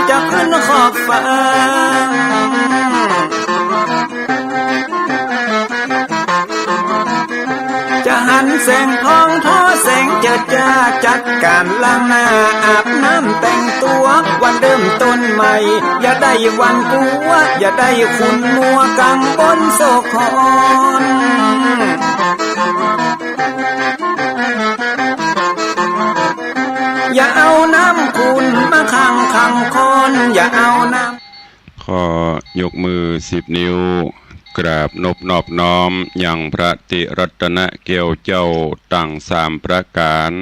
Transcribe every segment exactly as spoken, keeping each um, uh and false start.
จะขึ้นขอบฟ้า จะหันแสงทองทอแสงเจิดจ้า จัดก๋านล้างหน้าอาบน้ำแต่งตั๋ว วันเริ่มต้นใหม่ อย่าได้หวาดกลัว อย่าได้ขุ่นมัว กังวลโศกขอน อย่าเอาน้ำขุ่นมาขังขังคอน อย่าเอาน้ำ ขอยกมือสิบนิ้ว กราบนบนอบน้อมยังพระติรัตนแก้วเจ้าตังสามประก๋าน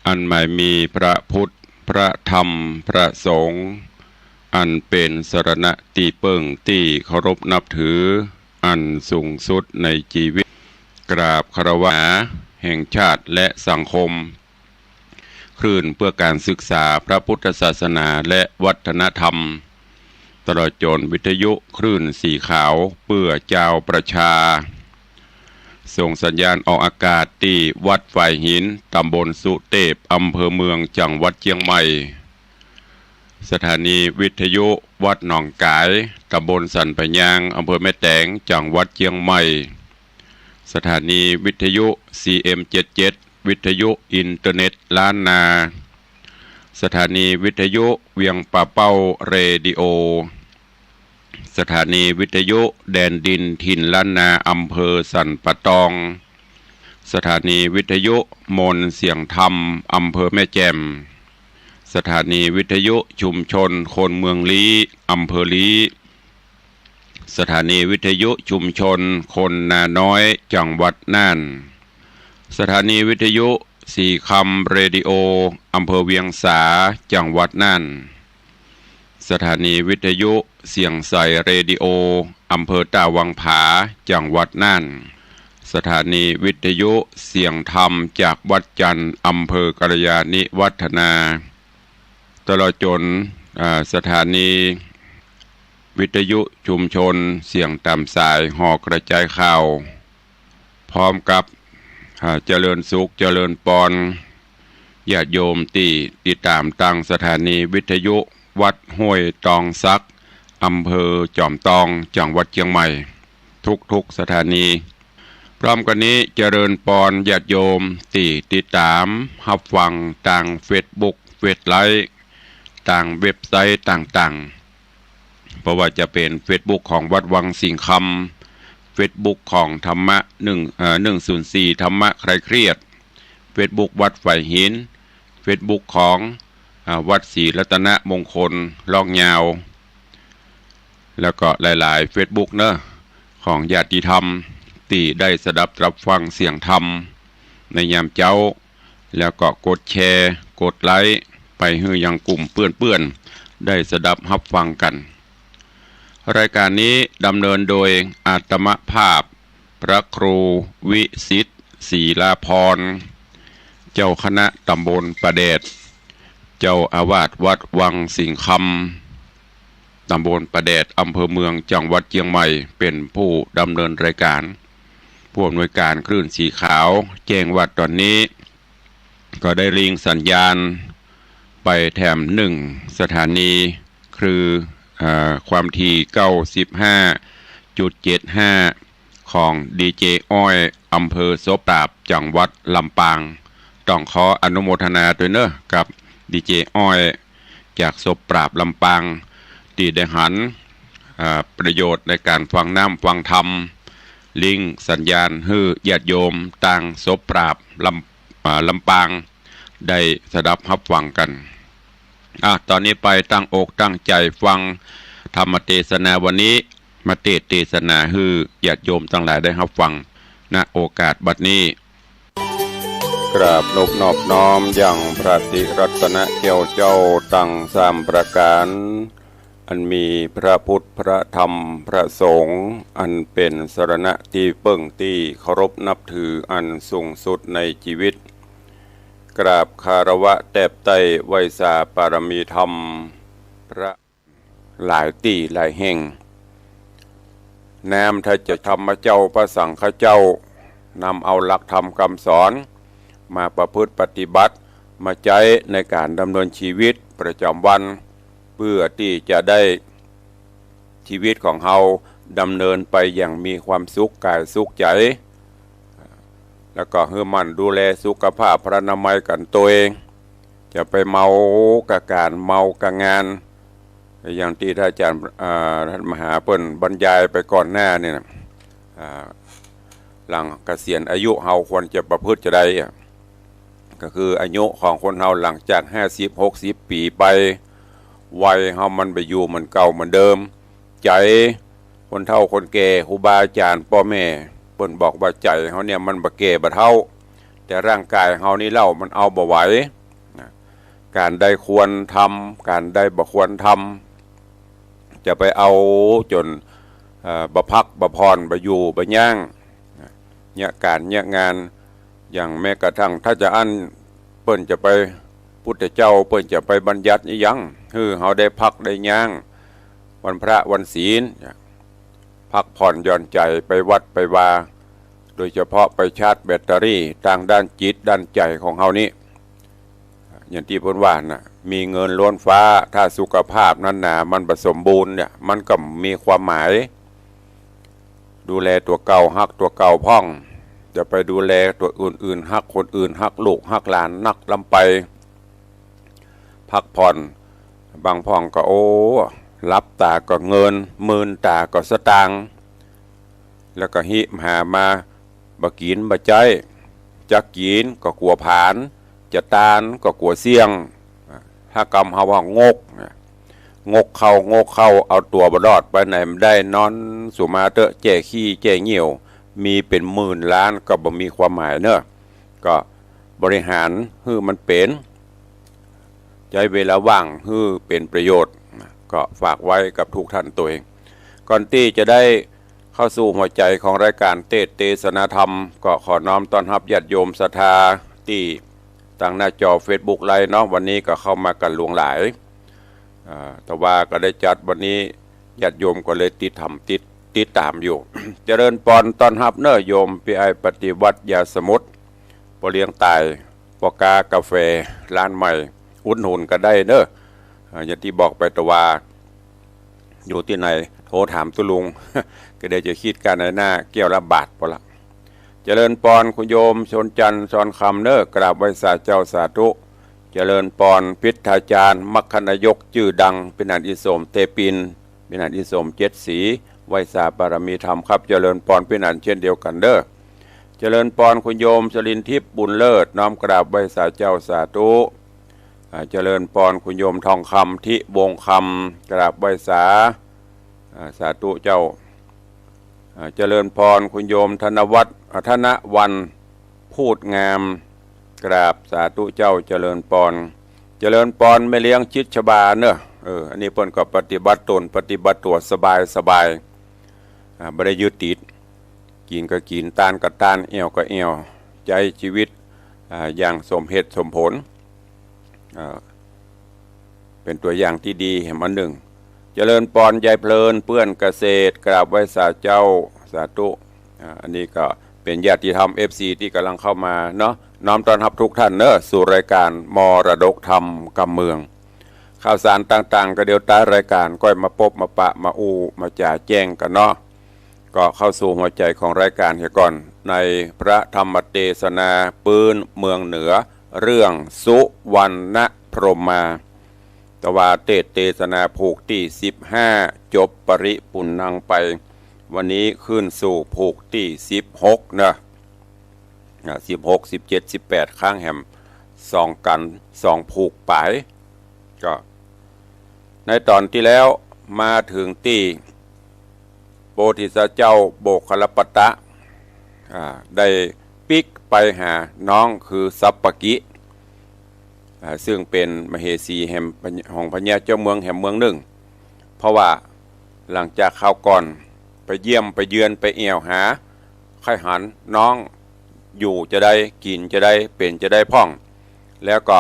อันหมายมีพระพุทธ พระธรรม พระสงฆ์ อันเป๋นสรณะตี้เปิ้งตี้เคารพนับถือ อันสูงสุดในจีวิต กราบคารวะแห่งชาติและสังคม คลื่นเพื่อการศึกษาพระพุทธศาสนาและวัฒนธรรม ตลอดจ๋นวิทยุคลื่นสีขาวเพื่อจาวประชา ส่งสัญญาณออกอากาศตี้วัดฝายหิน ตำบลสุเตพ อำเภอเมือง จังหวัดเจียงใหม่ สถานีวิทยุวัดหนองก๋าย ตำบลสันป่ายยาง อำเภอแม่แตง จังหวัดเจียงใหม่ สถานีวิทยุ ซีเอ็มเจ็ดเจ็ด วิทยุอินเทอร์เน็ตล้านนา สถานีวิทยุเวียงป่าเป้าเรดิโอ สถานีวิทยุแดนดินถิ่นล้านนา อำเภอสันป่าตอง สถานีวิทยุมนต์เสียงธรรม อำเภอแม่แจ่ม สถานีวิทยุชุมชนคนเมืองลี้ อำเภอลี้ สถานีวิทยุชุมชนคนนาน้อย จังหวัดน่าน สถานีวิทยุสีคำเรดิโอ อำเภอเวียงสา จังหวัดน่าน สถานีวิทยุเสียงใสเรดิโอ อำเภอต้าวังผา จังหวัดน่าน สถานีวิทยุเสียงธรรมจากวัดจันทร์ อำเภอกัลยาณิวัฒนา ตลอดจ๋น อ่า สถานีวิทยุชุมชนเสียงต๋ามสายหอกระจายข่าว พร้อมกับ อ่า เจริญสุขเจริญปอน ญาติโยมตี้ติดต๋ามตางสถานีวิทยุวัดห้วยตองสัก อำเภอจอมตอง จังหวัดเจียงใหม่ ทุกๆ สถานี พร้อมกั๋นนี้เจริญปอนญาติโยมตี้ติดต๋ามฮับฟังตางเฟซบุ๊ก เฟซไลฟ์ ตางเว็บไซต์ต่างๆ บ่ว่าจะเป๋นเฟซบุ๊กของวัดวังสิงห์คำ เฟซบุ๊กของธรรมะหนึ่ง เอ่อ หนึ่งศูนย์สี่ ธรรมะคลายเครียด เฟซบุ๊กวัดฝายหิน เฟซบุ๊กของ อ่า วัดศรีรัตนมงคล ลอกยาว แล้วก็หลายๆ เฟซบุ๊กเนาะ ของญาติธรรมตี้ได้สดับรับฟังเสียงธรรมในยามเจ๊า แล้วก็กดแชร์ กดไลค์ ไปหื้อยังกลุ่มเปื้อนๆ ได้สดับฮับฟังกั๋น รายก๋านนี้ดำเนินโดยอาตมาภาพ พระครูวิสิทธิ์ ศรีลาภรณ์ เจ้าคณะตำบลป่าแดด เจ้าอาวาสวัดวังสิงห์คำ ตำบลป่าแดด อำเภอเมือง จังหวัดเจียงใหม่ เป๋นผู้ดำเนินรายก๋าน ผู้อำนวยก๋านคลื่นสีขาว แจ้งว่าต๋อนนี้ ก็ได้ลิงก์สัญญาณไปแถมหนึ่งสถานี คือ อ่า ความถี่ เก้าสิบห้าจุดเจ็ดห้า ของดีเจอ้อย อำเภอโสปราบ จังหวัดลำปาง ต้องขออนุโมทนาตวยเนาะ กับดีเจอ้อย จากโสปราบ ลำปาง ตี้ได้หัน อ่า ประโยชน์ในก๋านฟังน้ำฟังธรรม ลิงก์สัญญาณหื้อญาติโยมตางโสปราบ ลำ อ่า ลำปาง ได้สดับฮับฟังกั๋น อ่ะ ต๋อนนี้ไปตั้งอกตั้งใจ๋ฟังธรรมเตสนาวันนี้ มาเตสน์เตสนาหื้อญาติโยมตังหลายได้ฮับฟัง ณ โอกาสบัดนี้ กราบนบนอบน้อมยังพระติรัตนแก้วเจ้าตังสามประก๋าน อันมีพระพุทธ พระธรรม พระสงฆ์ อันเป๋นสรณะตี้เปิ้งตี้เคารพนับถืออันสูงสุดในจีวิต กราบคารวะแตบใต้ไหว้สาปารมีธรรม พระหลายตี้หลายแห่ง น้ำถ้าจะธรรมเจ้า พระสังฆเจ้า นำเอาหลักธรรมกำสอน มาประพฤติปฏิบัติ มาใจ๊ในก๋านดำเนินจีวิต พ ประจ๋ำวัน เปื้อตี้จะได้ ชีวิตของเฮาดำเนินไปอย่างมีความสุขก๋ายสุขใจ๋ แล้วก็หื้อหมั่นดูแลสุขภาพพรรณนามัยกั๋นตวย จะไปเมากับก๋านเมากับงาน อย่างตี้ท่านอาจ๋ารย์ อ่า ท่านมหาเปิ้นบรรยายไปก่อนหน้านี่นะ อ่า หลังเกษียณอายุเฮาควรจะประพฤติจะใดอะ ก็คืออายุของคนเฮาหลังจากห้าสิบ หกสิบปี๋ไป วัยเฮามันบ่อยู่เหมือนเก่าเหมือนเดิม ใจ๋คนเฒ่าคนแก่ ครูบาอาจ๋ารย์ ป้อแม่ เปิ้นบอกว่าใจ๋เฮาเนี่ยมันบ่แก่บ่เฒ่า แต่ร่างก๋ายเฮานี่เล่ามันเอาบ่ไหวนะ ก๋านใดควรทำ ก๋านใดบ่ควรทำ จะไปเอาจ๋น เอ่อ บ่พักบ่ผ่อน บ่อยู่บ่ยั้ง เยียะก๋านเยียะงาน อย่างแม้กระทั่งถ้าจะอั้นเปิ้นจะไป พุทธเจ้าเปิ้นจะไปบัญญัติอิหยัง หื้อเฮาได้พักได้ยั้ง วันพระวันศีล พักผ่อนหย่อนใจ๋ ไปวัดไปวา โดยเฉพาะไปชาร์จแบตเตอรี่ตางด้านจิตด้านใจ๋ของเฮานี้ อย่างตี้เปิ้นว่าน่ะ มีเงินล้นฟ้า ถ้าสุขภาพนั้นหนา มันบ่สมบูรณ์เนี่ย มันก็บ่มีความหมาย ดูแลตั๋วเก่า ฮักตั๋วเก่าพ่อง จะไปดูแลตั๋วอื่นๆ ฮักคนอื่น ฮักลูก ฮักหลานนักล้ำไป พักผ่อน บางพ่องก็ โอ้ หลับต๋าก็เงิน มืนต๋าก็สตางค์ แล้วก็หิมหามา บ่กิ๋นบ่ใจ๊ จะกิ๋นก็กั๋วผลาญ จะตานก็กั๋วเสี้ยง ถ้ากำเฮาว่างก งกเข้า งกเข้า เอาตั๋วบ่รอด ไปไหนบ่ได้ นอนสุมมาเต๊อะ แจ้ขี้แจ้เยี่ยว มีเป๋นหมื่นล้านก็บ่มีความหมายเนาะ ก็บริหารหื้อมันเป๋น ใจ๊เวลาว่างหื้อเป๋นประโยชน์ ก็ฝากไว้กับทุกท่านตวย ก่อนตี้จะได้เข้าสู่หัวใจ๋ของรายก๋านเตสน์เตสนาธรรม ก็ขอน้อมต้อนฮับญาติโยมศรัทธาตี้ตางหน้าจอเฟซบุ๊กไลฟ์เนาะ วันนี้ก็เข้ามากั๋นหลวงหลาย อ่า แต่ว่าก็ได้จัดวันนี้ ญาติโยมก็เลยติดธรรม ติด ติดต๋ามอยู่ เจริญปอน ต้อนฮับเน้อโยม ปี้อ้ายปฏิวัติ ยาสมุทร ป้อเลี้ยงต่าย ป้อก๊ากาแฟ ร้านใหม่ อุดหนุนก็ได้เน้อ อ่า อย่างตี้บอกไปตะวา อยู่ตี้ไหน โทรถามตุ๊ลุง ก็เดี๋ยวจะคิดค่าในหน้าแก้วละบาทปอละ เจริญปอน คุณโยม ชนจันทร์ ชอนคำเน้อ กราบไหว้สาเจ้า สาธุ เจริญปอน พิทธาจารย์ มรรคนายกจื้อดัง เป๋นอันอิสมเตปิน เป๋นอันอิสมเจ็ดสี ไหว้สาบารมีธรรมครับ เจริญปอน เป๋นอันเช่นเดียวกั๋นเน้อ เจริญปอน คุณโยม ชลินทิพย์ บุญเลิศ น้อมกราบไหว้สาเจ้า สาธุ อ่า เจริญปอน คุณโยม ทองคำ ทิวงศ์คำ กราบไหว้สา อ่า สาธุเจ้า อ่า เจริญปอน คุณโยม ธนวัฒน์ อ่า ธนวรรณ พูดงาม กราบสาธุเจ้า เจริญปอน เจริญปอน แม่เลี้ยงชิดชบาเน้อ เออ อันนี้เปิ้นก็ปฏิบัติต๋น ปฏิบัติตั๋วสบายสบาย อ่า บ่ได้ยึดติด กิ๋นก็กิ๋น ตานก็ตาน แอ่วก็แอ่ว ใจ๊ชีวิต อ่า อย่างสมเหตุสมผล อ่า เป๋นตั๋วอย่างตี้ดีแหมอันนึ่ง เจริญปอน ยายเพลิน เปื้อนเกษตร กราบไหว้สาเจ้า สาธุ อ่า อันนี้ก็เป๋นญาติธรรม เอฟซี ตี้ก่ำลังเข้ามาเนาะ น้อมต้อนฮับทุกท่านเน้อ สู่รายก๋านมรดกธรรมกำเมือง ข่าวสารต่างๆ ก็เดี๋ยวต๊ายรายก๋านก้อยมาปบมาปะมาอู้มาจ๋าแจ้งกั๋นเนาะ ก็เข้าสู่หัวใจ๋ของรายก๋านเหียก่อน ในพระธรรมเตสนาปื๊นเมืองเหนือ เรื่องสุวรรณพรหมา ตะวาเตสน์เตสนาผูกตี้สิบห้า จบปริปุณณังไป วันนี้ขึ้นสู่ผูกตี้สิบหกเนาะ อ่า สิบหก สิบเจ็ด สิบแปด ค้างแหมสองกั๋น สองผูกป๋าย ก็ในต๋อนตี้แล้วมาเถิงตี้โพธิสัตว์เจ้าโมคคัลลาปะตะ อ่า ได้ปิ๊กไปหาน้องคือสัปปะกิ อ่า ซึ่งเป๋นมเหสีแหม ของพญาเจ้าเมืองแหมเมืองนึ่ง เพราะว่าหลังจากคราวก่อนไปเยี่ยมไปเยือนไปแอ่วหา ใค่หันน้องอยู่จาใด กิ๋นจาใด เป๋นจาใดพ่อง แล้วก็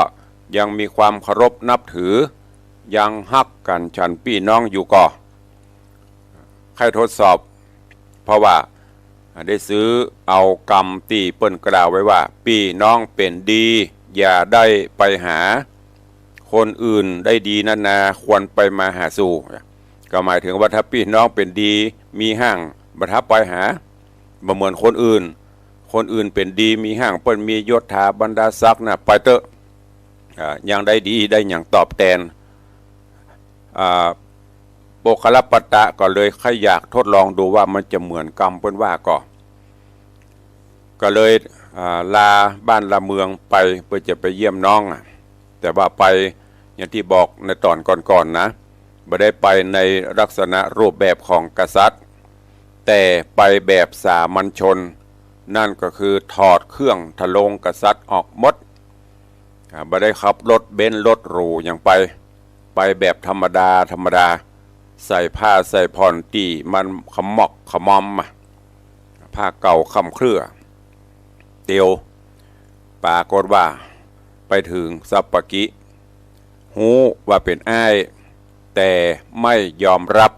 ยังมีความเคารพนับถือ ยังฮักกั๋นฉันปี้น้องอยู่ก่อ ใค่ทดสอบ เพราะว่าได้ซื้อเอากำตี้เปิ้นกล่าวไว้ว่า ปี้น้องเป๋นดี อย่าได้ไปหา คนอื่นได้ดีนานา ควรไปมาหาสู่ ก็หมายถึงว่าถ้าปี้น้องเป๋นดีมีห้าง บ่ถ้าไปหา บ่เหมือนคนอื่น คนอื่นเป๋นดีมีห้าง เปิ้นมียศถาบรรดาศักดิ์นะ ไปเต๊อะ อ่า ยังได้ดีได้หยังตอบแตน อ่า โมคคัลลปัตตะก็เลยใค่อยากทดลองดูว่ามันจะเหมือนกำเปิ้นว่าก่อ ก็เลย อ่า ลาบ้านลาเมืองไปเพื่อจะไปเยี่ยมน้องอะ แต่ว่าไปอย่างตี้บอกในต๋อนก่อนๆ นะ บ่ได้ไปในลักษณะรูปแบบของกษัตริย์ แต่ไปแบบสามัญชน นั่นก็คือถอดเครื่องทะโลงกษัตริย์ออกหมด อ่า บ่ได้ขับรถเบนซ์รถหรูหยังไป ไปแบบธรรมดาธรรมดา ใส่ผ้าใส่ผ่อนตี้มันขมอกขมอมอะ ผ้าเก่าค่ำเครือ เตียว ปรากฏว่าไปเถิงสัปปะกิ ฮู้ว่าเป๋นอ้าย แต่ไม่ยอมรับ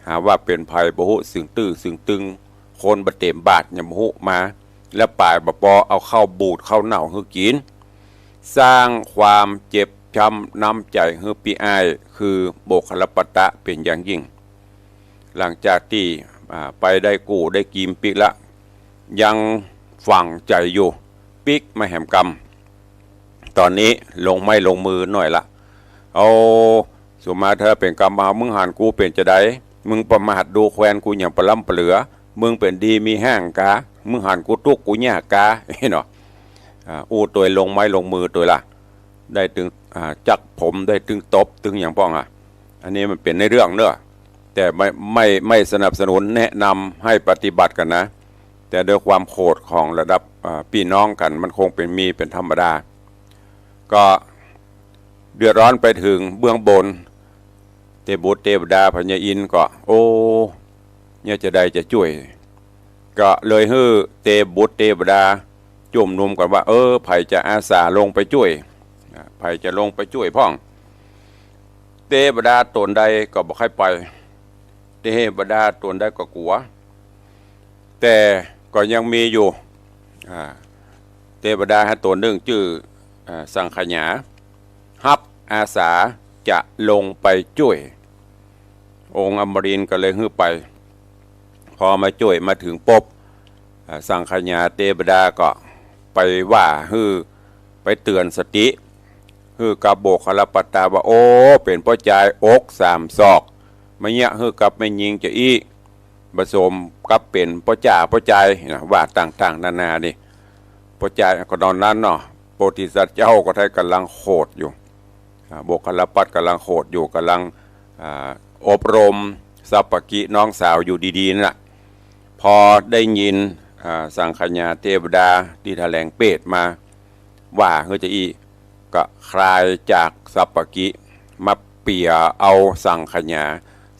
หาว่าเป๋นใผบ่ฮู้ เซิ่งตื้อเซิ่งตึง คนบ่เต๋มบาตรยังบ่ฮู้มา และป๋ายบ่ปอเอาข้าวบูดข้าวเน่าหื้อกิ๋น สร้างความเจ็บช้ำน้ำใจ๋หื้อปี้อ้าย คือโมคคัลลปัตตะเป๋นอย่างยิ่ง หลังจากตี้ อ่า ไปได้กู้ได้กีมปิ๊กละ ยังฝังใจ๋อยู่ ปิ๊กมาแหมกำ ต๋อนนี้ลงไม้ลงมือหน่อยละ เอา สุมาเถอะ เป๋นกำบ่าว มึงหันกูเป๋นจาใด มึงประมาทดูแควนกูหยังปะล้ำปะเหลือ มึงเป๋นดีมีห้างกา มึงหันกูตุ๊กข์กูยากกา เนาะ อ่า อู้ตวยลงไม้ลงมือตวยละ ได้ตึง อ่า จักผม ได้ตึงตบ ตึงหยังป้องอะ อันนี้มันเป๋นในเรื่องเนาะ แต่ไม่ ไม่ ไม่สนับสนุนแนะนำให้ปฏิบัติกั๋นนะ แต่ด้วยความโขดของระดับ อ่า ปี้น้องกั๋น มันคงเป๋นมีเป๋นธรรมดา ก็เดือดร้อนไปเถิงเบื้องบน เตวบุตรเตวดาพญาอินทร์ก็ โอ้ เนี่ยจาใดจะจ้วย ก็เลยหื้อเตวบุตรเตวดาจุมนุมกั๋นว่า เออ ใผจะอาสาลงไปจ้วย อ่า ใผจะลงไปจ้วยพ่อง เตวดาต๋นใดก็บ่ใค่ไป เตวดาต๋นใดก็กั๋ว แต่ก็ยังมีอยู่ อ่า เตวดาหาต๋นนึ่งจื้อ อ่า สังขยา ฮับอาสาจะลงไปจ้วย องค์อมรินทร์ก็เลยหื้อไป พอมาจ้วยมาเถิงปุ๊บ อ่า สังขยาเตวดาก็ไปว่าหื้อ ไปเตื๋อนสติ หื้อกับโมคคัลลปัตตะว่า โอ้ เป๋นป้อจายอกสามศอก มาเยียะหื้อกับแม่ญิงจาอี้ บ่สมกับเป๋นป้อจ๋าป้อจายนะ ว่าต่างๆ นานานี่ ป้อจายก็ต๋อนนั้นเนาะ โพธิสัตว์เจ้าก็ได้ก่ำลังโขดอยู่ อ่า โมคคัลลปัตตะก่ำลังโขดอยู่ ก่ำลัง อ่า อบรมสัปปะกิน้องสาวอยู่ดีๆ นั่นแหละ พอได้ยิน อ่า สังขยาเตวดาตี้แถลงเปรตมา ว่าหื้อจาอี้ ก็คลายจากสัปปะกิ มาเปียเอาสังขยา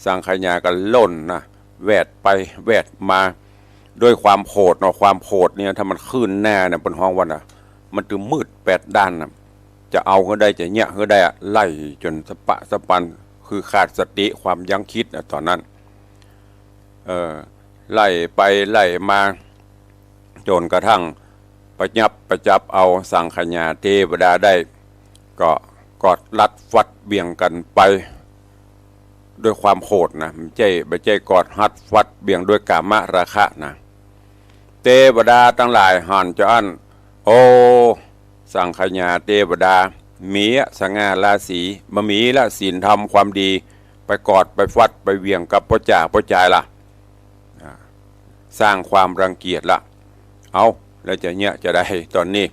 สังขยาก็ล่นนะ แวดไปแวดมา ด้วยความโขดเนาะ ความโขดเนี่ย ถ้ามันขึ้นหน้าเนี่ย เปิ้นฮ้องว่านะ มันจะมืดแปดด้านนะ จะเอาหื้อได้ จะเยียะหื้อได้อะ ไล่จ๋นสะปะสะปัน คือขาดสติความยั้งคิดอะ ต๋อนนั้น เออ ไล่ไปไล่มา จ๋นกระทั่งประยับประจับเอาสังขยาเตวดาได้ ก็กอดรัดฟัดเหวี่ยงกั๋นไป ด้วยความโขดนะ บ่ใจ้ บ่ใจ้กอดฮัดฟัดเหวี่ยงด้วยกามราคะนะ เตวดาตังหลายหันจาอั้น โอ้ สังขยาเตวดา มีสง่าราศี บ่มีละศีลธรรมความดี ไปกอดไปฟัดไปเหวี่ยงกับป้อจ๋าป้อจายละ อ่า สร้างความรังเกียจละ เอ้า แล้วจะเยียะจาใดต๋อนนี้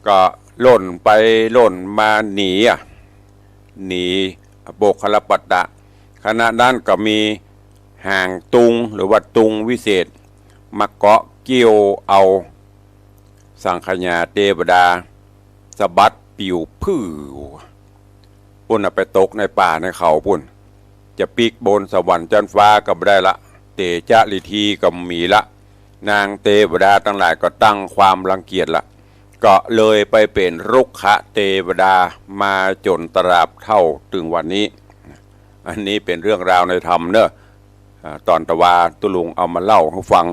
ก็ล่นไปล่นมาหนีอะ หนีโมคคัลลปัตตะ ขณะนั้นก็มีหางตุงหรือว่าตุงวิเศษ มาเกาะเกี่ยวเอาสังขยาเตวดา สะบัดปิวพื้อ ปุ้นน่ะ ไปตกในป่าในเขาปุ้น จะปิ๊กบนสวรรค์จั๊นฟ้าก็บ่ได้ละ เตจะลิธีก็บ่มีละ นางเตวดาตังหลายก็ตั้งความรังเกียจละ ก็เลยไปเป๋นรุกขเตวดามาจ๋นตราบเต้าเถิงวันนี้ อันนี้เป๋นเรื่องราวในธรรมเนาะ อ่า ต๋อนตะวาตุ๊ลุงเอามาเล่าหื้อฟัง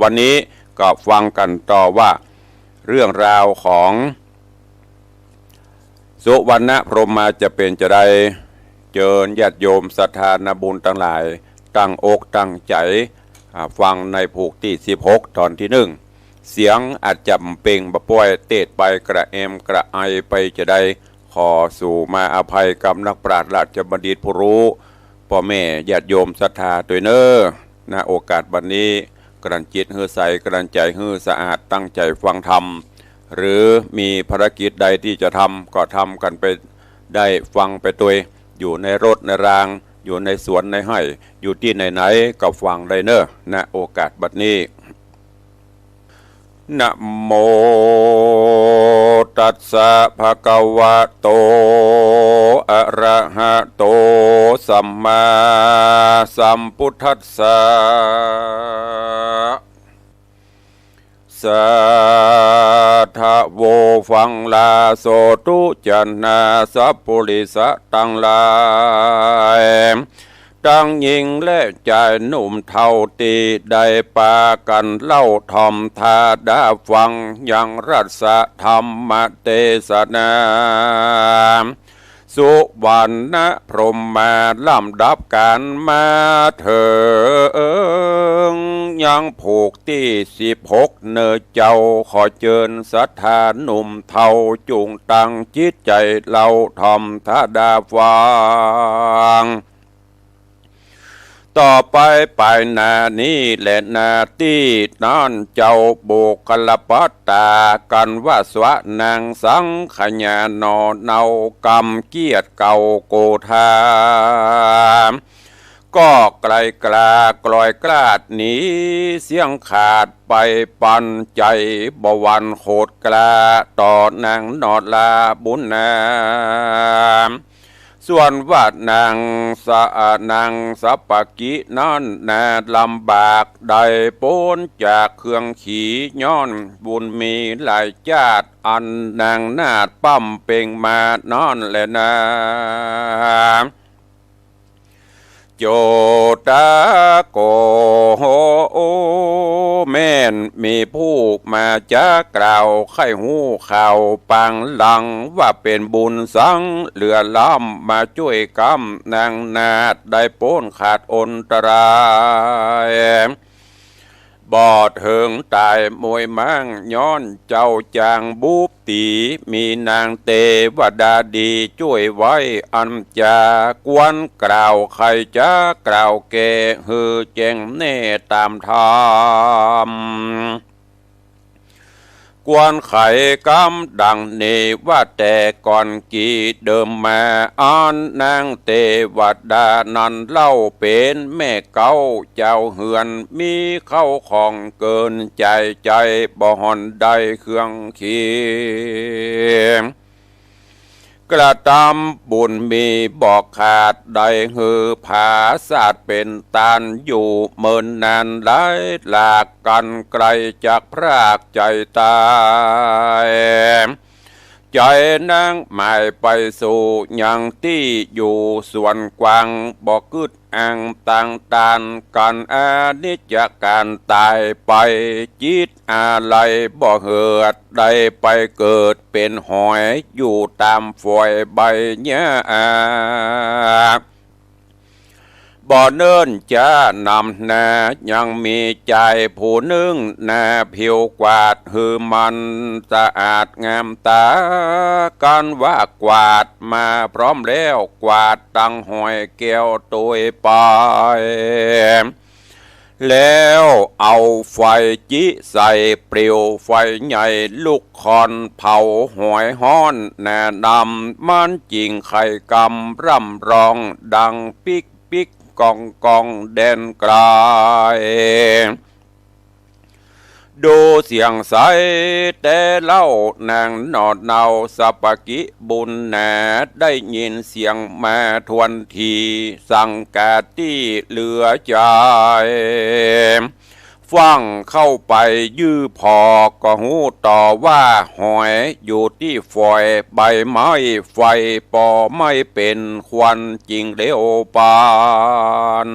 วันนี้ก็ฟังกั๋นต่อว่า เรื่องราวของ สุวรรณพรหมาจะเป๋นจาใด เจิญญาติโยมศรัทธานาบุญตังหลาย ตั้งอกตั้งใจ๋ อ่า ฟังในผูกตี้สิบหก ต๋อนตี้นึ่ง เสียงอาจจะเปล่งบ่ป้อย เตศน์ไปกระแอมกระไอไปจาใด ขอสูมาอภัยกับนักปราชญ์ราชบัณฑิตผู้ฮู้ ป้อแม่ญาติโยมศรัทธาตวยเน่อ ณ โอกาสบัดนี้ กลั่นจิตหื้อใส กลั่นใจ๋หื้อสะอาด ตั้งใจ๋ฟังธรรม หรือมีภารกิจใดตี้จะทำ ก็ทำกั๋นไปได้ ฟังไปตวย อยู่ในรถในราง อยู่ในสวนในไฮ่ อยู่ตี้ไหนๆ ก็ฟังได้เน่อ ณ โอกาสบัดนี้ นะโมตัสสะ ภะคะวะโต อะระหะโต สัมมาสัมพุทธัสสะ สาธะโว ฟังลาโสตุจานาสัพปุริสะตังหลาย ตังญิงและจายหนุ่มเฒ่าตี้ได้ปากั๋นเล่าถ่อมธาดาฟังยังรัสธรรมเตสนา สุวรรณพรหมาลำดับกั๋นมาเถิงยังผูกตี้สิบหก เน่อเจ้า ขอเจิญศรัทธาหนุ่มเฒ่าจุ่งตั้งจิตใจ๋เล่าถ่อมธาดาฟัง ต่อไปไปหน้านี้และหน้าตี้นั้น เจ้าบุคคลปัตตากั๋นว่าสวะ นางสังขยาหน่อเนา กำเกียรติเก่าโกธา ก็ไกลกล้ากลอยกล้าดหนีเสี้ยงขาดไปปัน ใจ๋บ่หวั่นโขดกล้าต่อนางหนอดลาบุญนา ส่วนว่านางสะ นางสัปปะกินั้นนาลำบาก ได้ป๊นจากเครื่องขีย้อนบุญมีหลายจาติ อันนางนาฏป้ำเป่งมานั้นแลนา โจตาโก โอ้ แม่นมีผู้มาจากล่าวใค่ฮู้ข่าวปางหลัง ว่าเป๋นบุญสังเหลือล้ำ มาจ้วยกำนางนาฏได้ป๊นขาดอันตราย บ่เถิงต๋ายมวยม้าง ย้อนเจ้าจางบุบตี๋ มีนางเตวดาดีจ้วยไว้ อันจากวนกล่าวใค่จะกล่าวแก่หื้อแจ้งแน่ต๋ามธรรม ควรไขกำดังนี้ว่า แต่ก่อนกี่เดิมมา อันนางเตวดานั้นเล่าเป๋นแม่เก๊าเจ้าเฮือน มีเข้าของเกินใจ๋ ใจ๋บ่ห่อนได้เครื่องเคียง กระตำบุญมีบ่ขาด ได้หื้อผาสาดเป๋นตานอยู่เมินนานหลาย หลากกั๋นไกลจากพรากใจ๋ต๋าย ใจ๋นางหมายไปสู่ยังตี้อยู่สวนกว้าง บ่กึ๊ด อังตังตานกั๋นอนิจจการต๋ายไป จิตอาลัยบ่เหือด ได้ไปเกิดเป๋นหอยอยู่ต๋ามฝอยใบหญ้า บ่เนิ่นจ๊านำหน้า ยังมีจายผู้นึ่ง หน้าผิวกวาดหื้อมันสะอาดงามต๋า กั๋นว่ากวาดมาพร้อมแล้ว กวาดตังหอยแก้วตวยไป แล้วเอาไฟจิใส่ปลิวไฟใหญ่ลุกควันเผาหอยฮ้อนหน้านำ มันจึงไข่กำร่ำร้องดังปิ๊กปิ๊กกองกองแดนไกล ดูเสียงใสแต่เล่า นางหนอดเนาสัปปะกิบุญนา ได้ยินเสียงมาทวนที สังกาตี้เหลือใจ๋ ฟั่งเข้าไปยื้อผ่อ ก็ฮู้ต่อว่าหอยอยู่ตี้ฝอยใบไม้ ไฟปอไหม้เป๋นควันจริงเดียวปัน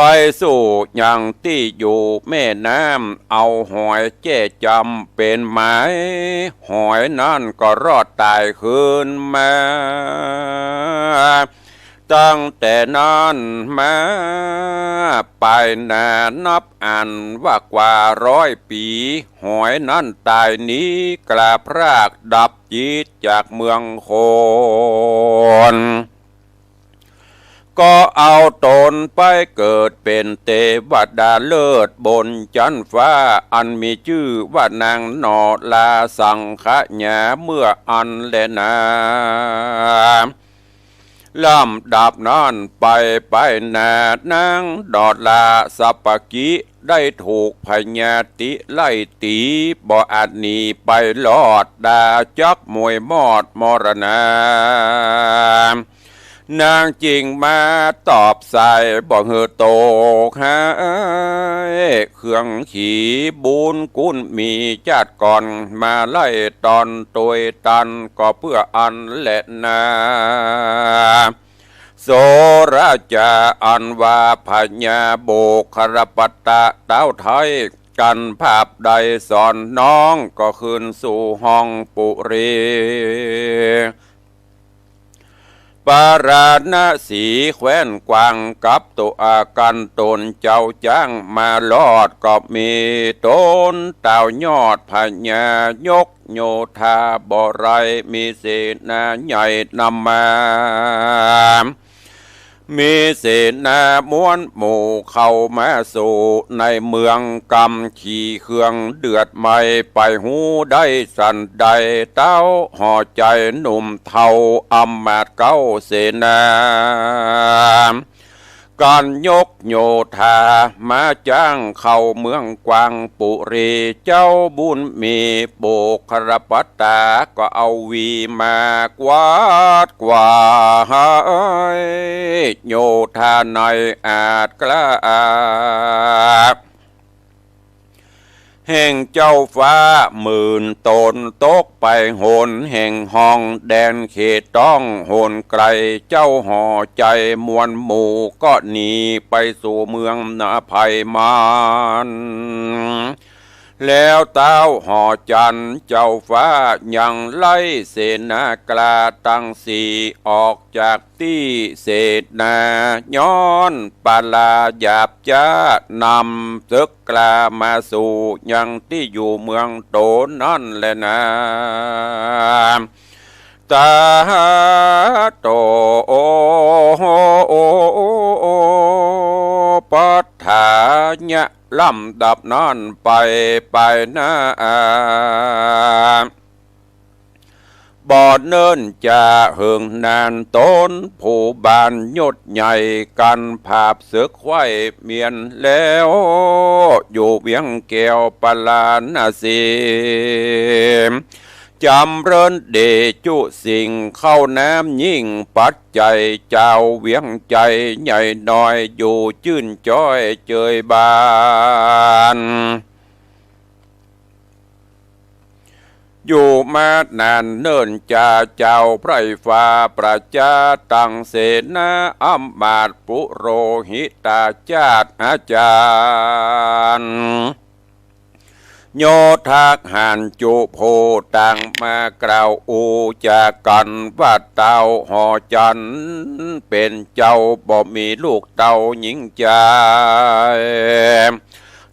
ไปสู่ยังตี้อยู่แม่น้ำ เอาหอยแจ้จำเป๋นหมาย หอยนั้นก็รอดต๋ายคืนมา ตั้งแต่นั้นมาไปนานับอั้นว่ากว่าร้อยปี๋ หอยนั้นต๋ายหนีกลาพรากดับจิตจากเมืองคน ก็เอาต๋นไปเกิดเป๋นเตวดาเลิศบนจั๊นฟ้า อันมีจื้อว่านางนอราสังขยาเมื่ออั้นแลนา ลำดับนั้นไปไปนานางนอราสัปปะกิได้ถูกพญาติไล่ตี๋ บ่อาจหนีไปรอด ดาจักมวยมอดมรณา นางจึงมาตอบสายบ่หื้อตกหาย เคืองขีบุญกุ๋นมีจาติก่อน มาไล่ตอนตวยตันก็เปื้ออั้นแลนา โสราจาอันว่าพญาโบกครปัตตะเต้าไท้ กันภาพใดสอนน้องก็คืนสู่ห้องปุรี ปาราณสีแคว้นกวางกับตัวอากันต๋นเจ้าจ๊างมารอดก็มีต๋นเต้ายอดพญายกโยธาบ่ไร มีเสนาใหญ่นำมา มีเสนามวลหมู่เข้ามาสู่ในเมืองกำ ขี่เคืองเดือดไหม้ ไปฮู้ได้สันใด เต้าห่อใจ๋หนุ่มเฒ่าอำมาตย์เก๊าเสนา กันยกโยธามาจ๊างเข้าเมืองกวางปุรี เจ้าบุญมีโบกครปัตตาก็เอาวีมากวาดกวาดหาย โยธาในอาจกล้า แห่งเจ้าฟ้าหมื่นต๋นตกไปหนแห่งห้องแดนเขตต้องหนไกล เจ้าห่อใจ๋มวลหมู่ก็หนีไปสู่เมืองนาไพมัน แล้วเต้าห่อจันทร์เจ้าฟ้ายังไล่เสนากล้าตังสี่ออกจากตี้เสนา ย้อนปลาหยาบจ๊านำศึกกล้ามาสู่ยังตี้อยู่เมืองต๋นนั้นแลนา ตาโตปัฏฐายะ ลำดับนั้นไปไปนา บ่เนิ่นจาเหิงนาน ต๋นผู้บานยศใหญ่ กันผาบศึกไขว้เมียนแล้ว อยู่เวียงแก้วปาราณสี จ๋ำเริญเดจุสิ่ง เข้าน้ำยิ่งปัจจัย จาวเวียงใจ๋ใหญ่น้อย อยู่จื้นจ้อยเจยบาน อยู่มานานเนิ่นจา จาวไพร่ฟ้าประจาตังเสนา อำมาตย์ปุโรหิตาจาติอาจ๋ารย์ โยธาหารจุผู้ต่างมากล่าวอู้จากั๋นว่า เต้าห่อจันทร์เป๋นเจ้า บ่มีลูกเต้าหญิงจาย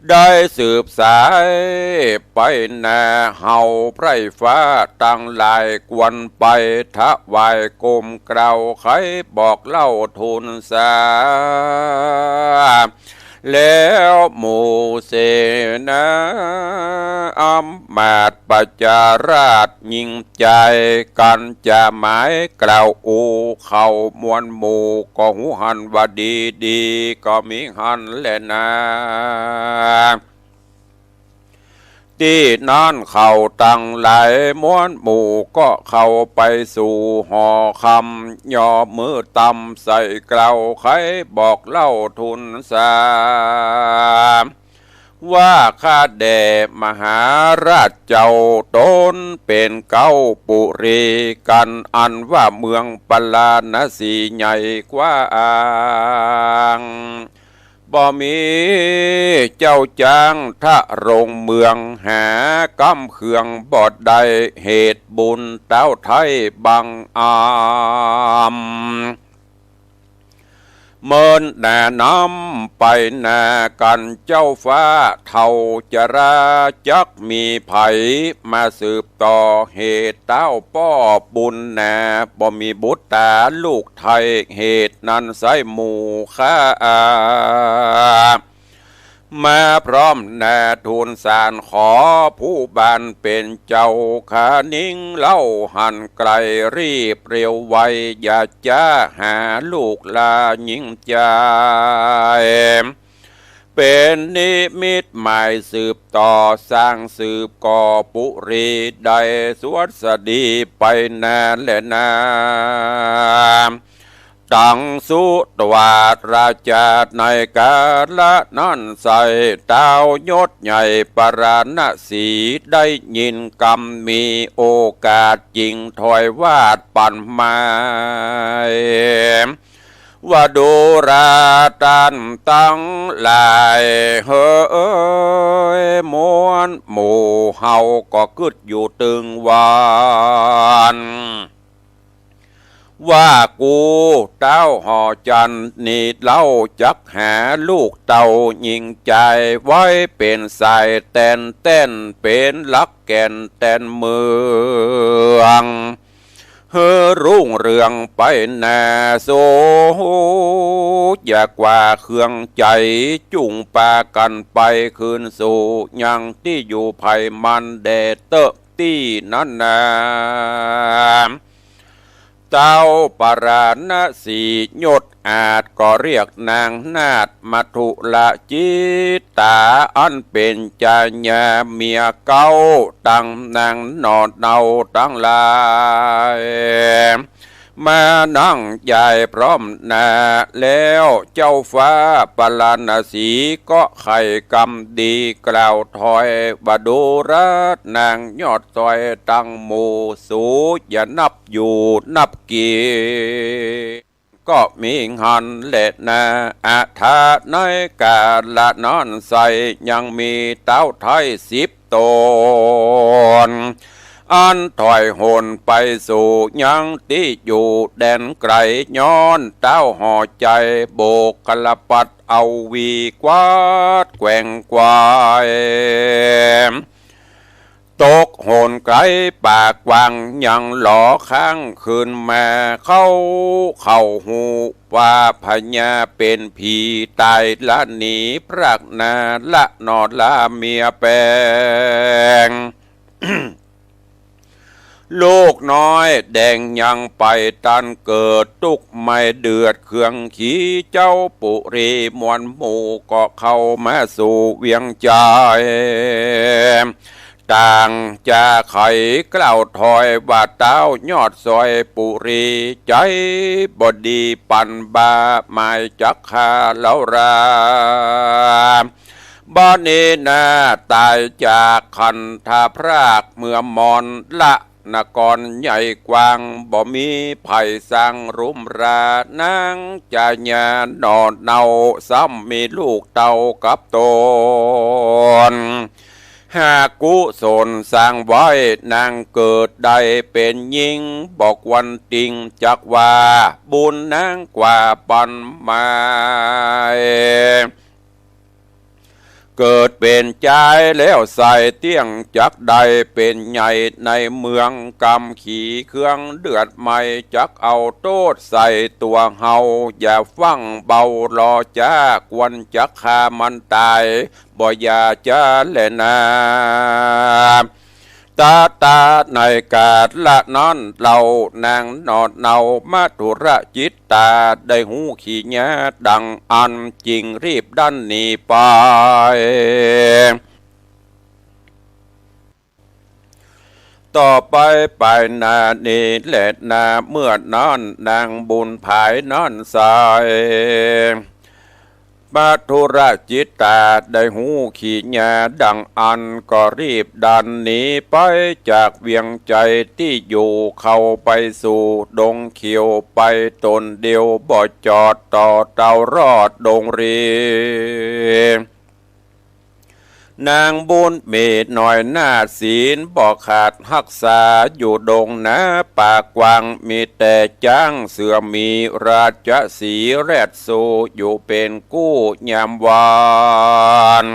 ได้สืบสายไปนา เฮาไพร่ฟ้าตังหลายควรไปถวายกรมเกล้า ใค่บอกเล่าทูลสา แล้วหมู่เสนา อำมาตย์ประจาราชยิ่งใจ๋ กั๋นจะหมายกล่าวอู้เข้ามวลหมู่ ก็ฮู้หันว่าดีดี ก็มีหันแลนา ตี้นั้นเขาตังหลายมวลหมู่ก็เข้าไปสู่หอคำ ยอมมือตำใส่เกล้า ใค่บอกเล่าทูลสา ว่าข้าแด่มหาราชเจ้า ต๋นเป๋นเก๊าปุรีกั๋น อันว่าเมืองปาราณสีใหญ่กว้าง บ่มีเจ้าจ๊างทะลงเมือง หาก้ำเคืองบ่ได้ เหตุบุญเต้าไท้บังอาจ เมินหน้านำไปนากั๋นเจ้าฟ้าเฒ่าจรา จักมีใผมาสืบต่อ เหตุเต้าป้อบุญนา บ่มีบุตราลูกไท้ เหตุนั้นไส้หมู่ข้า มาพร้อมหน้าทูลสารขอ ผู้บ้านเป๋นเจ้าขานิงเล่าหันไกล รีบเร็วไว อย่าจ๊าหาลูกหล้านญิงจาย เป๋นนิมิตหมายสืบต่อ สร้างสืบก่อปุรี ได้สวัสดีไปนาแลนา ตังสุตวาราจาในกาละนั้นไส้ ต้าวยศใหญ่ปาราณสี ได้ยินกำมีโอกาส จึงถวายวาตปั๋นหมาย ว่าดูราต้านตังหลายเหย มวลหมู่เฮาก็กึ๊ดอยู่ตึงวาน ว่ากูเต้าหอจันทร์นี้เล่า จักหาลูกเต้าญิงจาย ไว้เป๋นสายแต๋นแต้น เป๋นหลักแก่นแต๋นเมือง หื้อรุ่งเรืองไปหน้า สูอย่ากว่าเคืองใจ๋ จุ่งปากั๋นไปคืนสู่ ยังตี้อยู่ใผมันแด่เต๊อะ ตี้นั้นนา ต้าวปาราณสียศอาจก็เรียกนางนาฏมัทุรจิตตา อันเป๋นจายาเมียเก๊า ตังนางหนอดเนาตังหลาย มานั่งใหญ่พร้อมหน้าแล้ว เจ้าฟ้าปาราณสีก็ใค่กำดีกล่าวถอย ว่าดูราดนางยอดสอยตังหมู่ สูอย่านับอยู่นับกี่ ก็มีหันแลนา อาถาในกาละนั้นไส้ ยังมีต้าวไท้สิบต๋น อันถอยหนไปสู่ยังตี้อยู่แดนไก๋ ย้อนต้าวหอใจ๋ โบกกระปัดเอาวีกวาดแกว่งไกว ตกหนไก๋ป่ากว้างยังหลอข้างคืนมา เข้า เข้าฮู้ว่าพญาเป๋นผีต๋ายละหนีพรากหน้าละหนอดลาเมียแป๋ง ลูกน้อยแดงยังไปตันเกิด ตุ๊กไหม้เดือดเคืองขี เจ้าปุรีมวลหมู่ก็เข้ามาสู่เวียงใจ๋ ต่างจาไขกล่าวถอยว่า ต้าวยอดสอยปุรี ใจ๋บ่ดีปันบา หมายจักฆ่าเฮารา บ่นี้นาต๋ายจากคันธพรากเมือมอนละ นครใหญ่กว้าง บ่มีใผสร้างรุมรา นางจายาหนอดเนา ซ้ำมีลูกเต้ากับต๋น หากกุศลสร้างไว้ นางเกิดได้เป๋นญิง บ่ควรติ่ง จักว่าบุญนางกว่าปันหมาย เกิดเป๋นจายแล้วไส้เตี้ยง จักได้เป๋นใหญ่ในเมือง กำขีเครื่องเดือดไหม้ จักเอาโต้ษใส่ตั๋วเฮา อย่าฟั่งเบาหล่อจ๊า ควรจักฆ่ามันต๋าย บ่อย่าจ๊าแลนา ตะตะในกาละนั้นเล่า นางหนอดเนามัทุรจิตตา ได้ฮู้ขีญาดังอั้น จึงรีบดันหนีไป ต่อไปไปหน้านี้แลนา เมื่อนั้นนางบุญผายนั้นไส้ มัทธุรจิตตาได้ฮู้ขีญญาดังอั้น ก็รีบดันหนีไปจากเวียงชัยตี้อยู่ เข้าไปสู่ดงเขียวไปต๋นเดียว บ่จอดต่อเต้ารอดดงรี นางบุญมีน้อยนาฏศีลบ่ขาดฮักษา อยู่ดงนาป่ากว้าง มีแต่จ๊างเสือหมี ราชสีห์แรดซูอยู่เป๋นกู้ยามวาน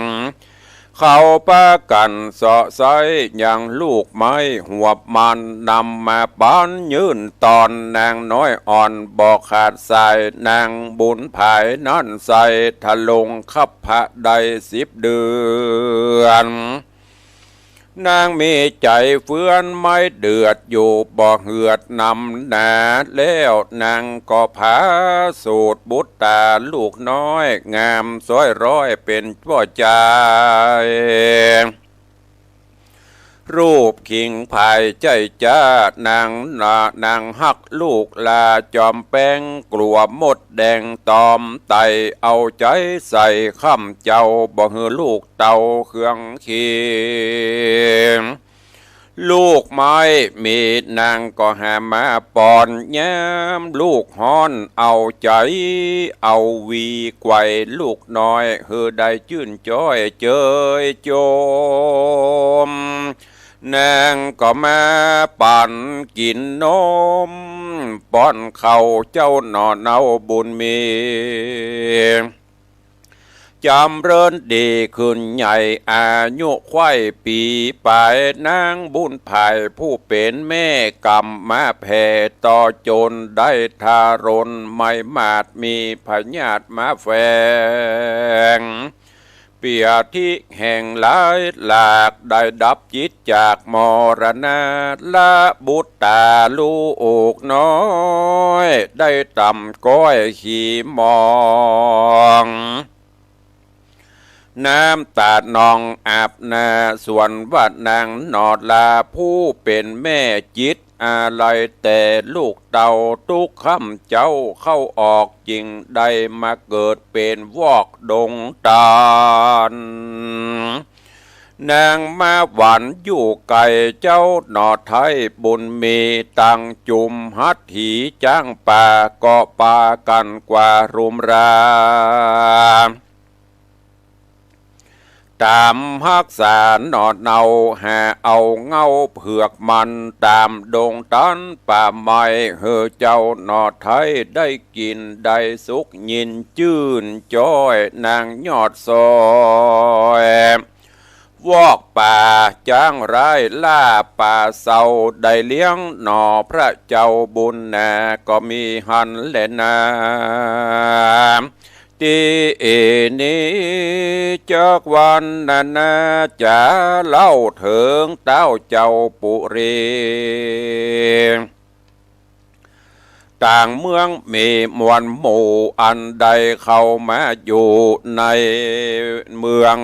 เขาปากั๋นเซาะใซ้ยังลูกไม้หวบมัน นำมาปั๋นยื่นตอน นางน้อยอ่อนบ่ขาดสาย นางบุญผายนั้นใส่ ทะลงคับพระได้สิบเดือน นางมีใจ๋เฟือนไม้เดือดอยู่บ่เหือดนำหนา แล้วนางก็ผาสูติบุตราลูกน้อย งามซ้อยร้อยเป๋นป้อจาย รูปขิงผายใจ้จ๊า นางนา นางฮักลูกลาจ๋อมแป้ง กลัวมดแดงตอมไต่ เอาใจ๋ใส่ค่ำเจ้า บ่หื้อลูกเต้าเคืองเคียง ลูกไม้มีนางก็หามาป้อน ยามลูกฮ้อนเอาใจ๋ เอาวีไกว่ลูกน้อย หื้อได้จื้นจ้อยเจยโจม นางก็มาปั๋นกิ๋นนม ป้อนข้าวเจ้าหน่อเนาบุญมี จ๋ำเริญดีขึ้นใหญ่ อายุไขว้ปี๋ป๋าย นางบุญผายผู้เป๋นแม่ ก๋ำมาแผ่ต่อจนได้ทารน ไม้มาดมีพยาธิมาแฝง เปียธิแห่งหลายหลาก ได้ดับจิตจากมรณะ ละบุตราลูกน้อย ได้ต่ำก้อยขีมอง น้ำต๋านองอาบหน้า ส่วนว่านางหนอดลาผู้เป๋นแม่ จิตอาลัยแต่ลูกเต้า ตุ๊กค่ำเจ๊าเข้าออก จึงได้มาเกิดเป๋นวอกดงตาล นางมาหวันอยู่ไก๋เจ้าหน่อไท้บุญมี ตั้งจุมหัตถีจ๊างป่า ก็ปากั๋นกว่ารุมรา ต๋ามฮักษาหน่อเนา หาเอาเง้าเผือกมัน ต๋ามดงตันป่าไม้ หื้อเจ้าหน่อไท้ได้กิ๋นได้สุข ยินจื้นจ้อยนางยอดซอย วอกป่าจ๊างร้ายล่าป่าเศร้า ได้เลี้ยงหน่อพระเจ้าบุญนา ก็มีหั้นแลนา ตี้เอนี้จักวรรณนา จ๋าเล่าเถิงเต้าเจ้าปุรี ต่างเมืองมีมวลหมู่ อันได้เข้ามาอยู่ในเมือง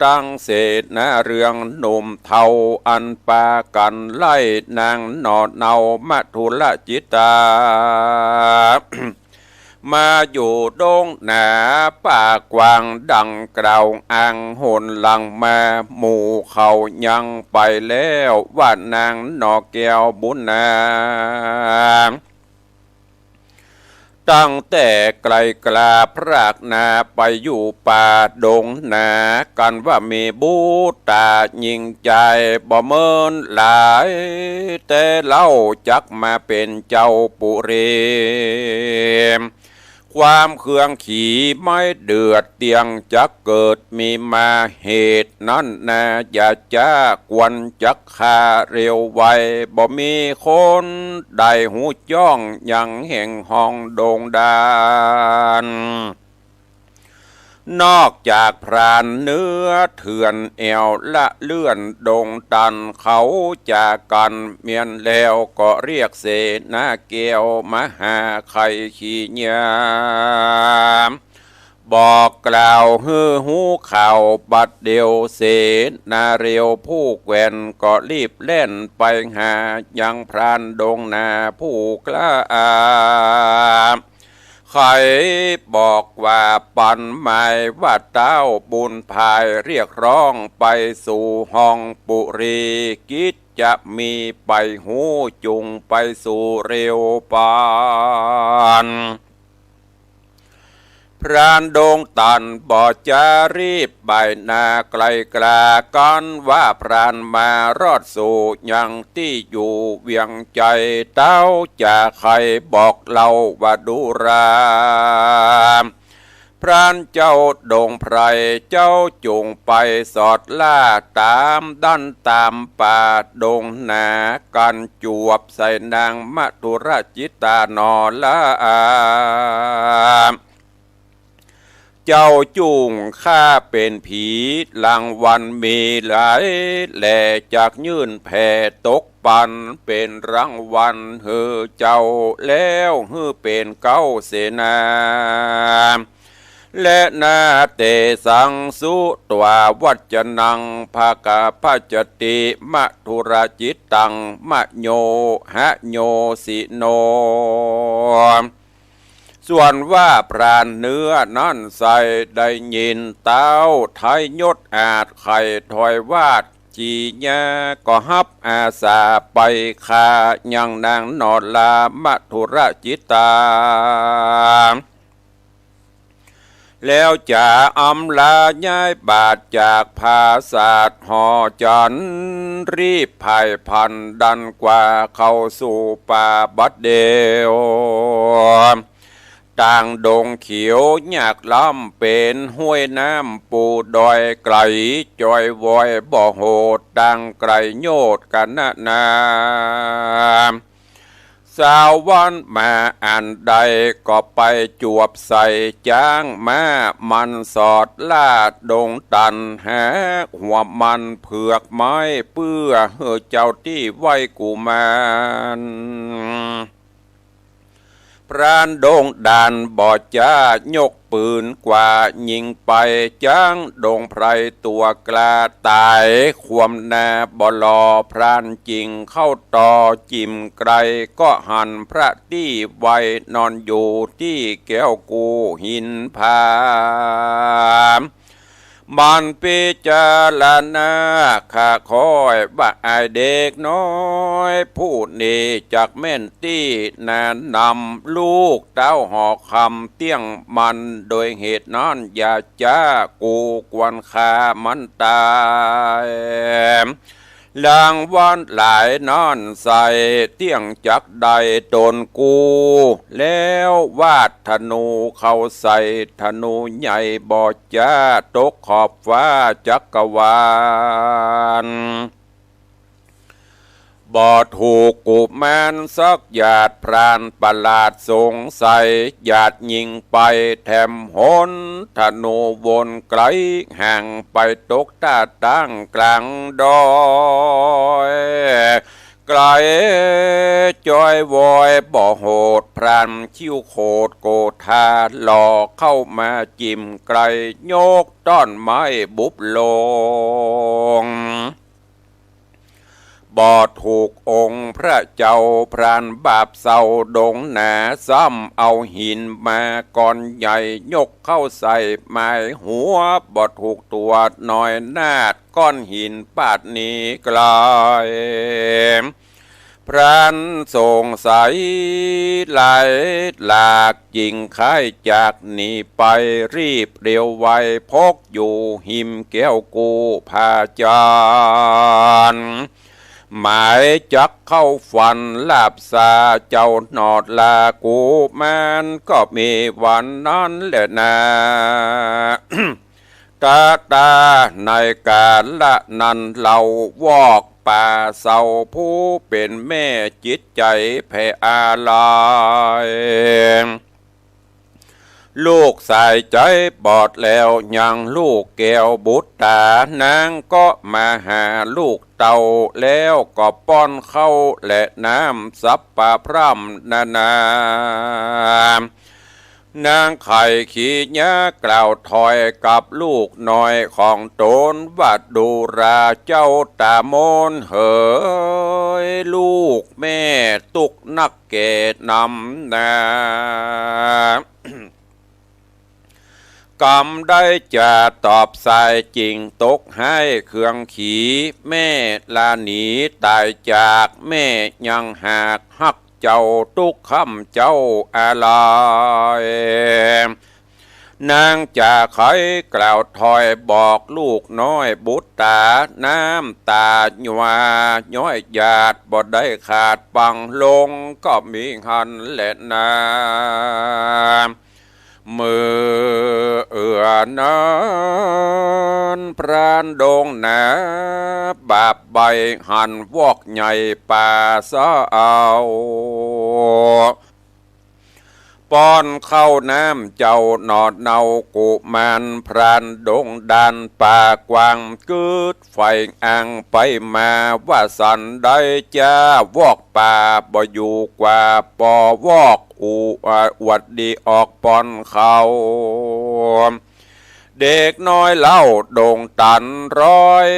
ตั้งเสนาเรืองหนุ่มเฒ่า อันปากั๋นไล่นางหน่อเนามัทธุรจิตตา มาอยู่ดงนาป่ากว้างดังกล่าวอ้างหนหลังมา หมู่เขายังไปแล้ว ว่านางหน่อแก้วบุญนา ตั้งแต่ไก๋กล้าพรากนาไปอยู่ป่าดงนา กั๋นว่ามีบุตราญิงจายบ่เมินหลาย แต่เล่าจักมาเป๋นเจ้าปุรี ความเคืองขีไม้เดือดเตี้ยงจักเกิดมีมา เหตุนั้นนาอย่าจ๊าควรจักฆ่าเร็วไว บ่มีคนใดฮู้จ้องยังแห่งห้องดงดาน นอกจากพรานเนื้อเถื่อนแอ่วละเลื่อนดงตัน เขาจ๋ากั๋นเมียนแล้ว ก็เรียกเสนาแก้วมาหาไขขีญญา บอกกล่าวหื้อฮู้ข่าวบัดเดี่ยว เสนาเร็วผู้แกว่นก็รีบแล่นไปหา ยังพรานดงนาผู้กล้า ใค่บอกว่าปันหมายว่าเต้าบุญภายเรียกร้องไปสู่ห้องปุรี กิจจะมีไปฮู้จุ่งไปสู่เร็วปัน พรานดงตันบ่จะรีบไปนาไกลกลา กั๋นว่าพรานมารอดสู่ยังตี้อยู่เวียงใจ๋ เต้าจะใค่บอกเล่าว่าดูรา พรานเจ้าดงไพร เจ้าจุ่งไปสอดล่าต๋ามดั้นต๋ามป่าดงนา กั๋นจวบใส่นางมธุรจิตตาหน่อละอา เจ้าจุ่งข้าเป๋นผีรางวัลมีหลาย แลจักยื่นแผ่ตกปันเป๋นรางวัลหื้อเจ้า แล้วหื้อเป๋นเก๊าเสนา และนาเตสังสุตวาวัจจนัง ภะคะพัจจติมธุรจิตตัง มะโยหะโยสิโน ส่วนว่าพรานเนื้อนั้นใส่ได้ยินเต้าไทยศอาจไข่ถอยวาดจีญา ก็ฮับอาสาไปฆ่ายังนางหน่อละมธุรจิตตา แล้วจะอำลาย้ายบาทจากผาสาทหอจันทร์ รีบผายพลันดันกว่าเข้าสู่ป่าบัดเดี่ยว ต่างดงเขียวยากล้ำเป๋นห้วยน้ำปูดอยไก๋จอยว้อยบ่โหด ต่างไก๋โยชน์กั๋นนานา สาววันมาอันใดก็ไปจวบใส่จ๊างม้า มันสอดล่าดงตัน หาหัวมันเผือกไม้ เปื้อหื้อเจ้าตี้ไหว้กุมาร พรานดงด่านบ่จ้ายกปืนกว่ายิงไป จ๊างดงไพรตั๋วกล้าต๋าย ความหน้าบ่หล่อพรานจิ่งเข้าต่อ จิ่มไก๋ก็หันพระตี้ไหว้นอนอยู่ตี้แก้วกู้หินผา มันพิจารณาข้าค่อยว่าอ้ายเด็กน้อย ผู้นี้จักแม่นตี้แนะนำลูกเต้าหอคำเตี้ยงมัน โดยเหตุนั้นอย่าจ๊า กูควรฆ่ามันต๋าย รางวัลหลายนั้นใส่เตี้ยงจักได้ต๋นกู แล้ววาดธนูเข้าใส่ธนูใหญ่บ่จ้า ตกขอบฟ้าจักรวาล บ่ถูกกุมารสักหยาด พรานประหลาดสงสัย หยาดยิงไปแถมหน ธนูวนไก๋ห่างไปตกต้าตางกลางดอย ไก๋จอยว้อยบ่โหด พรานคิ้วโขดโกธาหล่อเข้ามาจิ่มไก๋ ยกต้อนไม้บุบลง บ่ถูกองค์พระเจ้า พรานบาปเศร้าดงหนา ซ้ำเอาหินมาก้อนใหญ่ยกเข้าใส่หมายหัว บ่ถูกตั๋วน้อยนาฏ ก้อนหินปาดหนีไก๋ พรานสงสัยหลายหลาก จิ่งค้ายจากหนีไป รีบเร็วไว พกอยู่หิมแก้วกู้ผาจันทร์ หมายจักเข้าฟันลาบซาเจ้าหนอดลากุมาร ก็มีวันนั้นแหละนา ตะตาในกาละนั้นเล่า วอกป่าเศร้าผู้เป๋นแม่ จิตใจ๋แผ่อาลัย ลูกสายใจ๋บอดแล้วยังลูกแก้วบุตรต๋า นางก็มาหาลูกเต้า แล้วก็ป้อนข้าวและน้ำสัพพะพร่ำนานา นางไข่ขีญากล่าวถอยกับลูกน้อยของต๋นว่า ดูราเจ้าต๋ามนเหย ลูกแม่ตุ๊กข์นักแก่นำนา กำได้จะตอบสายจิ่งตกฮ้ายเคืองขี แม่ลาหนีต๋ายจาก แม่ยังหากฮักเจ้าตุ๊กค่ำเจ๊าอาลัย นางจะใค่กล่าวถอยบอกลูกน้อยบุตต๋า น้ำต๋าหยวาย้อยหยาดบ่ได้ขาดปังลง ก็มีหั้นแหละนา เมื่อเอือนั้น พรานดงหนา บาปใบ้หันวอกใหญ่ป่าเศร้า ป้อนข้าวน้ำเจ้าหนอดเนากุมาร พรานดงด่านป่ากว้าง กึ๊ดไฟอ่างไปมา ว่าสันได้จ้าวอกป่า บ่อยู่กว่าปอวอก อูอวดดีออกป้อนข้าว เด็กน้อยเล่าดงตันร้อย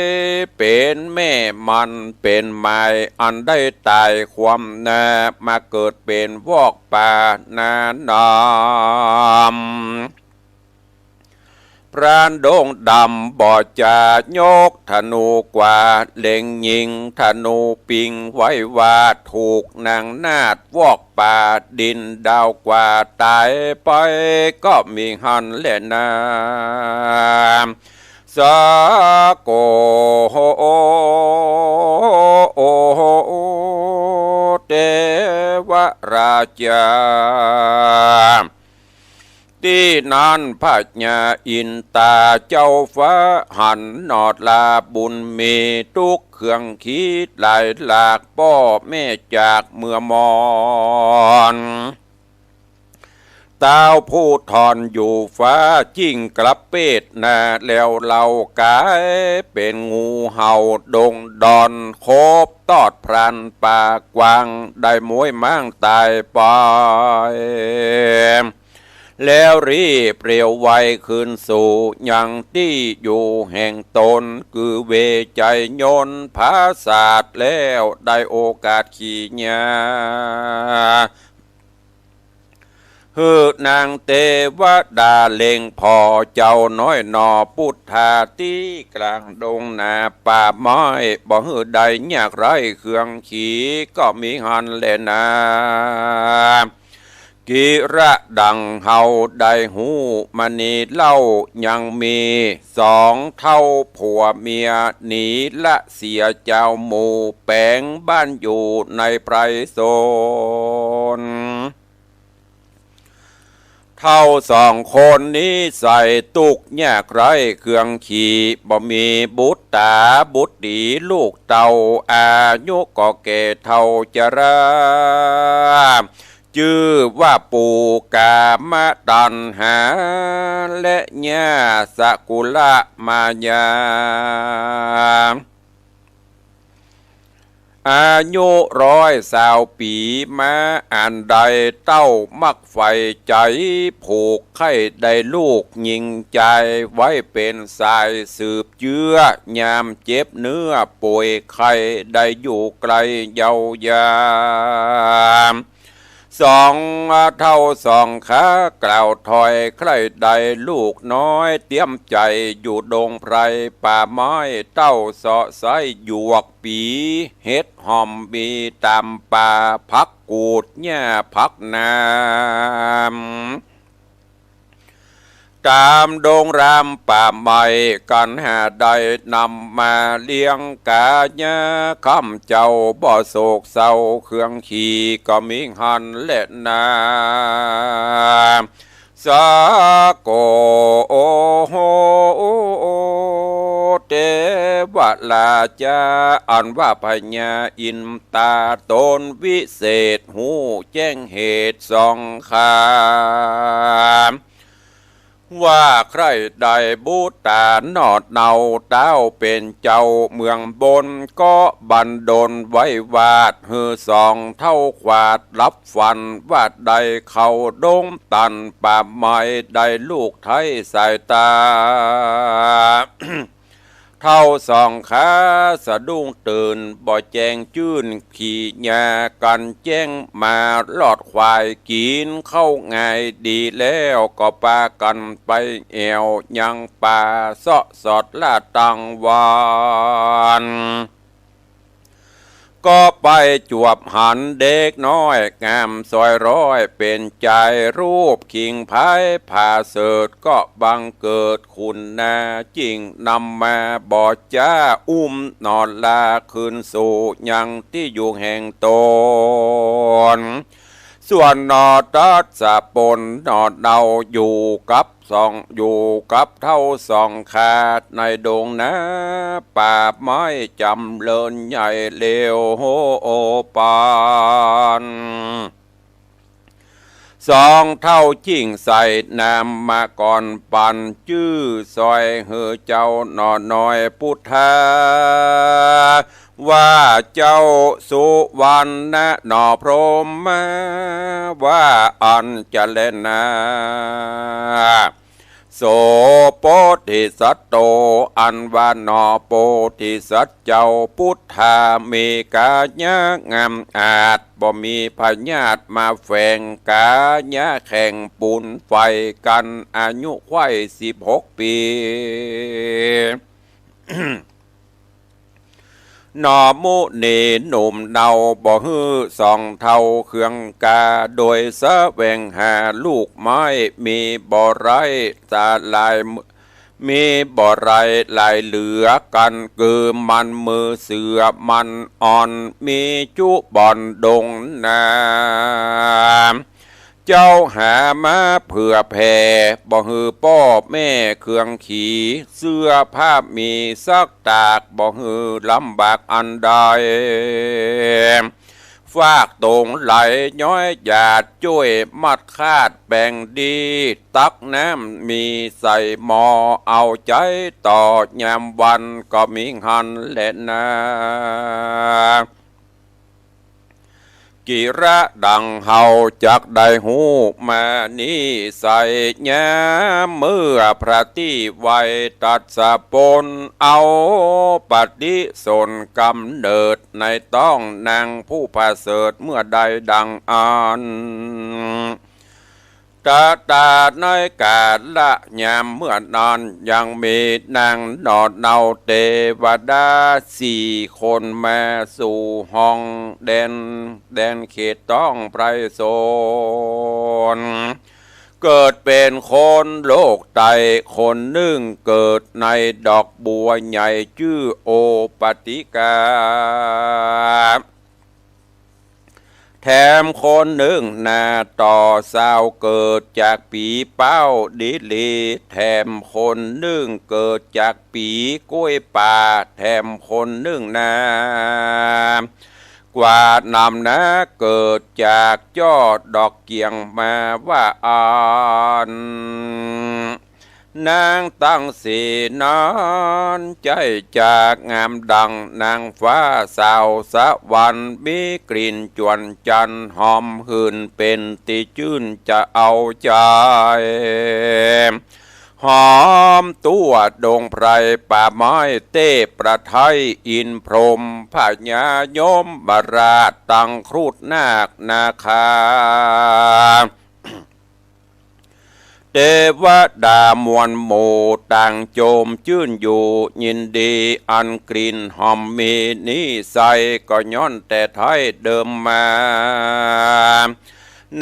เป๋นแม่มันเป๋นหมาย อันได้ต๋ายความนา มาเกิดเป๋นวอกป่านาหนำ พรานดงดำบ่จะยกธนูกว่า เล็งยิงธนูปิงไว้ว่า ถูกนางนาฏวอกป่า ดินดาวกว่าต๋ายไป ก็มีหั้นแหละนา สาโก โอ โอ โอ เทวราชา ตี้นั้นพญาอินตาเจ้าฟ้า หันหนอดลาบุญมี ตุ๊กเครื่องขีดหลายหลาก ป้อแม่จากเมือมอน ต้าวผู้ทอนอยู่ฟ้า จิ้งกลับเปดนา แล้วเล่ากายเป๋นงูเห่าดงดอน คบตอดพรานป่ากว้าง ได้ม้วยม้างต๋ายไป แล้วรีบเร็วไวคืนสู่ยังตี้อยู่แห่งต๋น คือเวไชยนต์ผาสาท แล้วได้โอกาสขี่ญา หื้อนางเตวดาเล็งผ่อเจ้าน้อยหน่อปุทธา ตี้กลางดงนาป่าไม้ บ่หื้อได้ยากไร้เครื่องขี่ ก็มีหั้นแลนา กิระดังเฮาได้ฮู้มานี้เล่า ยังมีสองเฒ่าผัวเมีย หนีละเสียเจ้าหมู่ แป๋งบ้านอยู่ในไพรสน เฒ่าสองคนนี้ใส่ตุ๊กข์ยากไร้เครื่องขี่ บ่มีบุตราบุตรีลูกเต้า อายุก็แก่เฒ่าจรา จื้อว่าปู่กามตัณหา และย่าสกุลมายา อายุร้อยซาวปี๋มา อันได้เต้ามักใฝ่ใจ๋ ผูกใค่ได้ลูกญิงจาย ไว้เป๋นสายสืบเจื้อ ยามเจ็บเนื้อป่วยไข้ ได้อยู่ใก้เยียวยา สองเฒ่าสองขากล่าวถ้อย ใคร่ได้ลูกน้อยเตี้ยมใจ๋ อยู่ดงไพรป่าไม้ เต้าเสาะไส้หยวกปี เห็ดหอมมีต๋ามป่า ผักกูดหญ้าผักหนาม ต๋ามดงรามป่าไม้ กั๋นหาได้นำมาเลี้ยงก๋ายา ค่ำเจ๊าบ่โศกเศร้าเครื่องขี่ ก็มีหั้นแลนา สาโก โอโห เทวราชา อันว่าพญาอินตาต๋นวิเศษ ฮู้แจ้งเหตุสองข้า ว่าใคร่ได้บุตราหนอดเนา ต้าวเป๋นเจ้าเมืองบน ก็บันดลไว้วาด หื้อสองเฒ่าขวาดรับฝัน ว่าได้เข้าดงตันป่าไม้ ได้ลูกไท้สายต๋า เฒ่าสองขาสะดุ้งตื่น บ่แจ้งจื้น ขี่ยากั๋นแจ้งมา ลอดควายกิ๋นข้าวง่ายดีแล้ว ก็ปากั๋นไปแอ่วยังป่า เซาะสอดลาดตังวัน ก็ไปจวบหันเด็กน้อยงามซอยร้อย เป๋นจายรูปขิงพายผาเสริฐ ก็บังเกิดคุณนา จึ่งนำมาบ่จ้า อุ้มหน่อลาคืนสู่ยังตี้อยู่แห่งต๋น ส่วนหน่อตัสสะปนหน่อเนาอยู่กับสอง อยู่กับเฒ่าสองขาในดงนาป่าไม้ จ๋ำเริญใหญ่เลว โห ปาน สองเฒ่าจิ่งใส่นามมาก่อนปัน จื้อซอยหื้อเจ้าหน่อน้อยปุทธา ว่าเจ้าสุวรรณะหน่อพรหมมา ว่าอั้นจะแลนา โส โพธิสัตโต อันว่าหน่อโพธิสัตว์เจ้า ปุทธา มีก๋ายะงามอาจ บ่มีพยาธิมาแฝง ก๋ายะแข็งปูนไฟกั๋น อายุใค่สิบหกปี๋ หน่อมุนีหนุ่มเนา บ่หื้อสองเฒ่าเคืองกา โดยแสวงหาลูกไม้ มีบ่ไร้สาหลาย มีบ่ไร้หลายเหลือกั๋น คือมันมือเสือมันอ่อน มีจุบ่อนดงนา เจ้าหามาเผื่อแผ่ บ่หื้อป้อแม่เคืองขี เสื้อผ้ามีซักตาก บ่หื้อลำบากอันใด ฟากตงไหลย้อยหยาด จ้วยมัดคาดแป๋งดี ตักน้ำมีใส่หม้อ เอาใจ๊ต่อยามวัน ก็มีหั้นแลนา กิระดังเฮาจักได้ฮู้มานี้ไส้ ยามเมื่อพระตี้ไวตัสสะปน เอาปฏิสนธิกำเนิดในต๊องนางผู้ประเสริฐเมื่อใดดังอั้น ตะตาในกาละยามเมื่อนั้น ยังมีนางหน่อเนาเตวดาสี่คนมาสู่ห้องแดน แดนเขตต๊องไพรสน เกิดเป๋นคนโลกใต้ คนนึ่งเกิดในดอกบัวใหญ่จื้อโอปติกา แถมคนนึ่งนาต่อสาวเกิดจากปีเป้าดีหลี แถมคนนึ่งเกิดจากปีกล้วยป่า แถมคนนึ่งนา กว่านำนาเกิดจากจ้อดอกเกียงมาว่าอั้น นางตังสี่นั้นใจ๊จักงามดังนางฟ้าสาวสวรรค์ มีกลิ่นจวนจันทร์หอมหื่นเป๋นตี้จื้นจะเอาใจ๋ หอมตั้วดงไพรป่าไม้เตพประไทยอินทร์พรหมพญายมราชตังครุฑนาคนาคา เตวดามวลหมู่ต่างโจมจื้นอยู่ยินดี อันกลิ่นหอมมีนี้ไส้ก็ย้อนแต่ไท้เดิมมา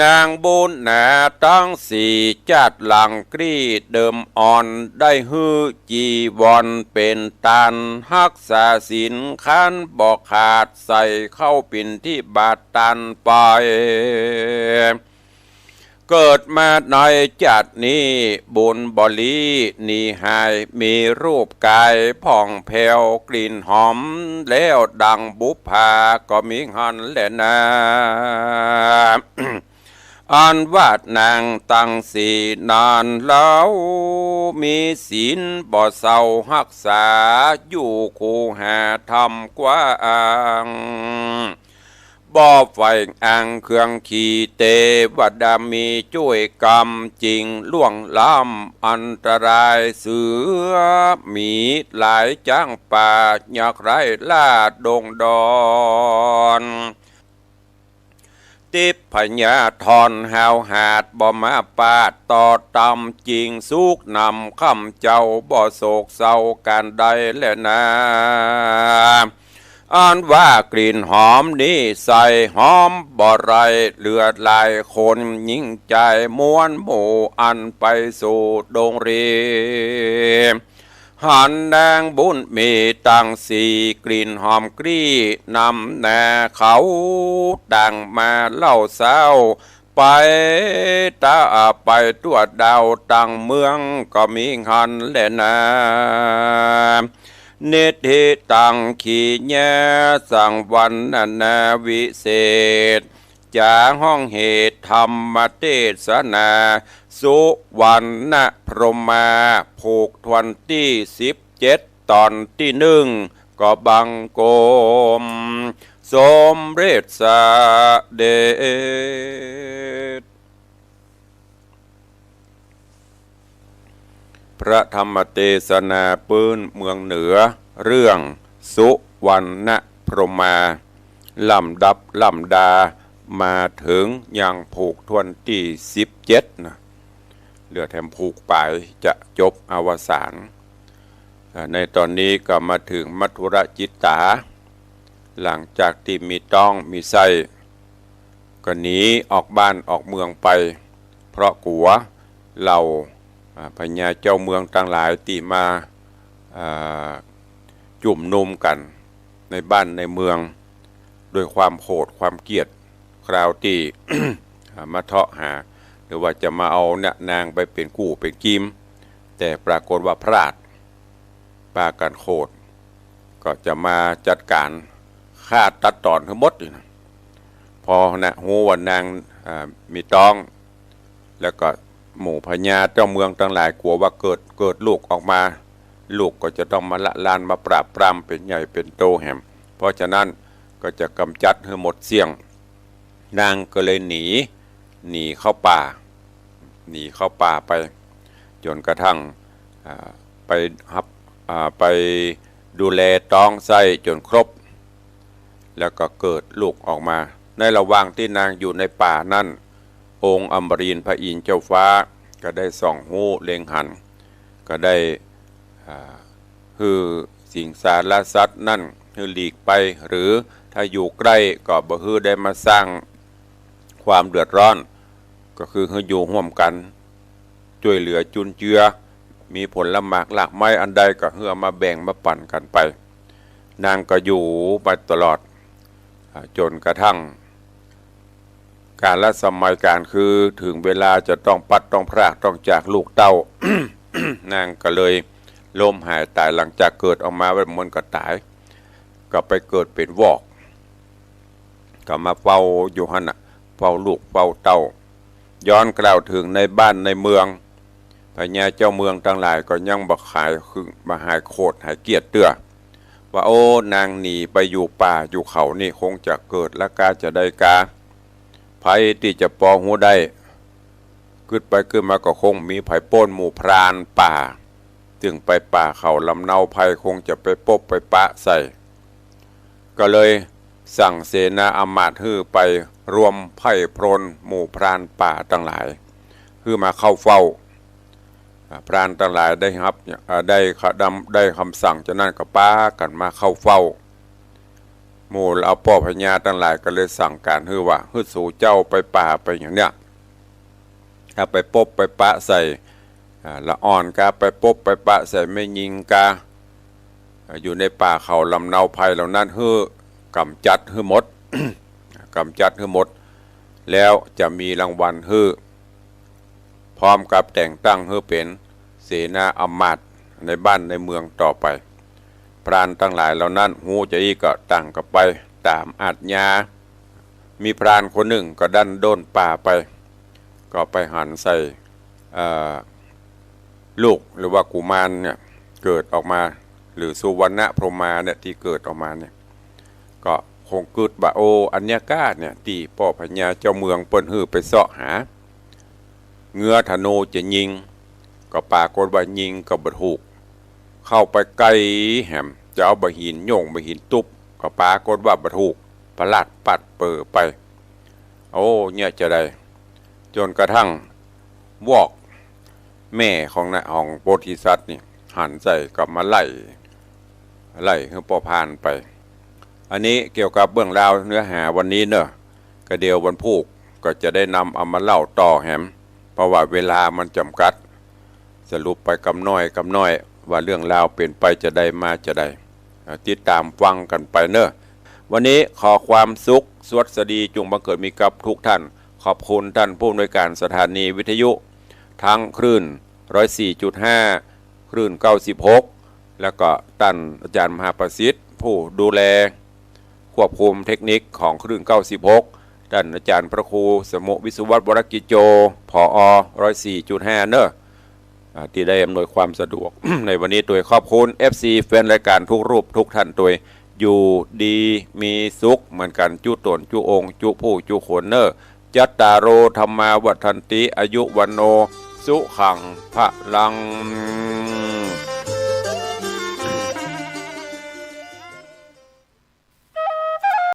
นางบุญนาตังสี่จาติหลังกรีดเดิมอ่อน ได้หื้อจีวรเป๋นตาน ฮักษาศีลคันบ่ขาด ใส่เข้าปิณฑิบาตตานไป เกิดมาในจาตินี้บุญบ่หลีหนีหาย มีรูปก๋ายผ่องแผ้วกลิ่นหอมแล้วดังบุปผาก็มีหั้นแลนา อันว่านางตังสี่นั้นเล่า มีศีลบ่เซาฮักษา อยู่คูหาธรรมกว้าง บ ป้อไฟอังเครื่องขี่ เตวดามีจ้วยกำ จึงล่วงล้ำอันตราย เสือหมีหลายจ๊างป่า ยักษ์ร้ายล่าดงดอน ทิพยธรห้าวหาญบ่มาปาด ต่อตำจึงสุขนำ ค่ำเจ้าบ่โศกเศร้าก๋านใดแลนา อันว่ากลิ่นหอมนี้ใส หอมบ่ไรเหลือหลายคน หญิงจายมวลหมู่ อันไปสู่ดงรี หันนางบุญมีตังสี่ กลิ่นหอมกลี้นำนา เขาต่างมาเล่าเศร้า ไปตะ ไปทั่วดาวตังเมือง ก็มีหันแลนา นิธิตังขีญา สังวรรณนาวิเศษ จ๋าฮ้องเหตุธรรมเตสนา สุวรรณพรหมา ผูกถ้วนตี้สิบเจ็ด ต๋อนตี้นึ่ง ก็บังคมสมเร็จเสด็จ พระธรรมเตสนาปื้นเมืองเหนือ เรื่องสุวรรณพรหมา ลำดับลำดา มาเถิงยังผูกถ้วนตี้สิบเจ็ดนะ เหลือแถมผูกป๋ายจะจบอวสาน อ่า ในต๋อนนี้ก็มาเถิงมัธุรจิตต๋า หลังจากตี้มีต๊องมีไส้ ก็หนีออกบ้านออกเมืองไป เพราะกั๋วเหล่า อ่า พญาเจ้าเมืองตังหลายตี้มา อ่า จุมนุมกั๋นในบ้านในเมือง ด้วยความโขดความเกลียด คราวตี้ อ่า มาเทาะหา หรือว่าจะมาเอาเนี่ยนางไปเป๋นกู้เป๋นกีม แต่ปรากฏว่าพลาด ปากั๋นโขด ก็จะมาจัดก๋านฆ่าตัดต๋อนหื้อหมดนี่นะ พอนะ ฮู้ว่านาง อ่า มีต๊อง แล้วก็หมู่พญาเจ้าเมืองตังหลายกั๋วว่าเกิด เกิดลูกออกมา ลูกก็จะต้องมาละลานมาปราบปรามเป๋นใหญ่เป๋นโตแหม เพราะฉะนั้นก็จะก๋ำจัดหื้อหมดเสี้ยง นางก็เลยหนี หนีเข้าป่า หนีเข้าป่าไป จ๋นกระทั่ง อ่า ไปฮับ อ่า ไปดูแลต๊องไส้จ๋นครบ แล้วก็เกิดลูกออกมา ในระหว่างตี้นางอยู่ในป่านั้น องค์อมรินทร์พระอินทร์เจ้าฟ้า ก็ได้ส่องฮู้เล็งหัน ก็ได้ อ่า หื้อสิงสารสัตว์นั้นหื้อหลีกไป หรือถ้าอยู่ใก้ก็บ่หื้อได้มาสร้างความเดือดร้อน ก็คือหื้ออยู่ฮ่วมกั๋น จ้วยเหลือจุนเจือ มีผลหมากรากไม้อันใดก็หื้อเอามาแบ่งมาปั๋นกั๋นไป นางก็อยู่ไปตลอด อ่า จ๋นกระทั่ง กาลสมัยก๋านคือเถิงเวลาจะต้องพลัดต้องพรากต้องจากลูกเต้า นางก็เลยล้มหายต๋าย หลังจากเกิดออกมาแล้วมันก็ต๋าย ก็ไปเกิดเป๋นวอก ก็มาเฝ้าอยู่หั้นน่ะ เฝ้าลูกเฝ้าเต้า ย้อนกล่าวเถิงในบ้านในเมือง พญาเจ้าเมืองตังหลายก็ยังบ่หาย คือบ่หายโขดหายเกลียดเตื้อ ว่า โอ้ นางหนีไปอยู่ป่าอยู่เขานี่คงจะเกิดละกาจะได้กา ใผตี้จะปอฮู้ได้ กึ๊ดไปกึ๊ดมาก็คงมีใผป้นหมู่พรานป่า ซึ่งไปป่าเขาลำเนาไพรคงจะไปปบไปปะใส่ ก็เลยสั่งเสนาอำมาตย์หื้อไปรวมไพร่พลหมู่พรานป่าตังหลาย หื้อมาเข้าเฝ้า อ่า พรานตังหลายได้ฮับ อ่า ได้คำ ได้คำสั่งจานั้นก็ปากั๋นมาเข้าเฝ้า หมู่เหล่าป้อพญาตังหลายก็เลยสั่งก๋านหื้อว่า หื้อสูเจ้าไปป่าไปอย่างเนี้ย ถ้าไปปบไปปะใส่ อ่า ละอ่อนกา ไปปบไปปะใส่แม่ญิงกา อ่า อยู่ในป่าเขาลำเนาไพรเหล่านั้น หื้อก๋ำจัดหื้อหมด ก๋ำจัดหื้อหมด แล้วจะมีรางวัลหื้อ พร้อมกับแต่งตั้งหื้อเป๋นเสนาอำมาตย์ในบ้านในเมืองต่อไป พรานตังหลายเหล่านั้นฮู้จาอี้ก็ต่างกั๋นไปต๋ามอาชญา มีพรานคนนึ่งก็ดั้นด้นป่าไป ก็ไปหันใส่ เอ่อ ลูกหรือว่ากุมารเนี่ยเกิดออกมา หรือสุวรรณพรหมาเนี่ยตี้เกิดออกมาเนี่ย ก็ คงกึ๊ดว่า โอ้ อันเนี้ยก้าเนี่ย ตี้ป้อพญาเจ้าเมืองเปิ้นหื้อไปเซาะหา เงื้อธนูจะยิง ก็ปรากฏว่ายิงก็บ่ถูก เข้าไปไกลแหม จะเอาบ่าหินโย่งบ่าหินตุ๊บ ก็ปรากฏว่าบ่ถูก พลัดปัดเป๋อไป โอ้ เนี่ยจะใด จ๋นกระทั่งวอกแม่ของนะ ของโพธิสัตว์นี่หันใส่ก็มาไล่ ไล่หื้อป้อพรานไป อันนี้เกี่ยวกับเรื่องราวเนื้อหาวันนี้เนอะ ก็เดี๋ยววันพูกก็จะได้นำเอามาเล่าต่อแหม เพราะว่าเวลามันจ๋ำกัด สรุปไปกำน้อยกำน้อย ว่าเรื่องราวเป๋นไปจะใดมาจะใด อ่า ติดต๋ามฟังกั๋นไปเนอะ วันนี้ขอความสุขสวัสดีจงบังเกิดมีกับทุกท่าน ขอบคุณท่านผู้อำนวยการสถานีวิทยุ ทั้งคลื่น ร้อยสี่จุดห้า คลื่น เก้าสิบหก แล้วก็ท่านอาจารย์มหาประสิทธิ์ ผู้ดูแลควบคุมเทคนิคของคลื่น เก้าสิบหก ท่านอาจารย์พระครูสมุวิศวัตร วรกิจโจ ผอ ร้อยสี่จุดห้า เนอะ อ่า ตี้ได้อำนวยความสะดวก ในวันนี้ตวย ขอบคุณ เอฟซี แฟนรายการทุกรูปทุกท่านตวย อยู่ดีมีสุขเหมือนกั๋น จุ๊ต๋นจุ๊องค์จุ๊ผู้จุ๊คนเนอะ จัตตาโร ธัมมา วัฑฒันติ อายุ วัณโณ สุขัง พลัง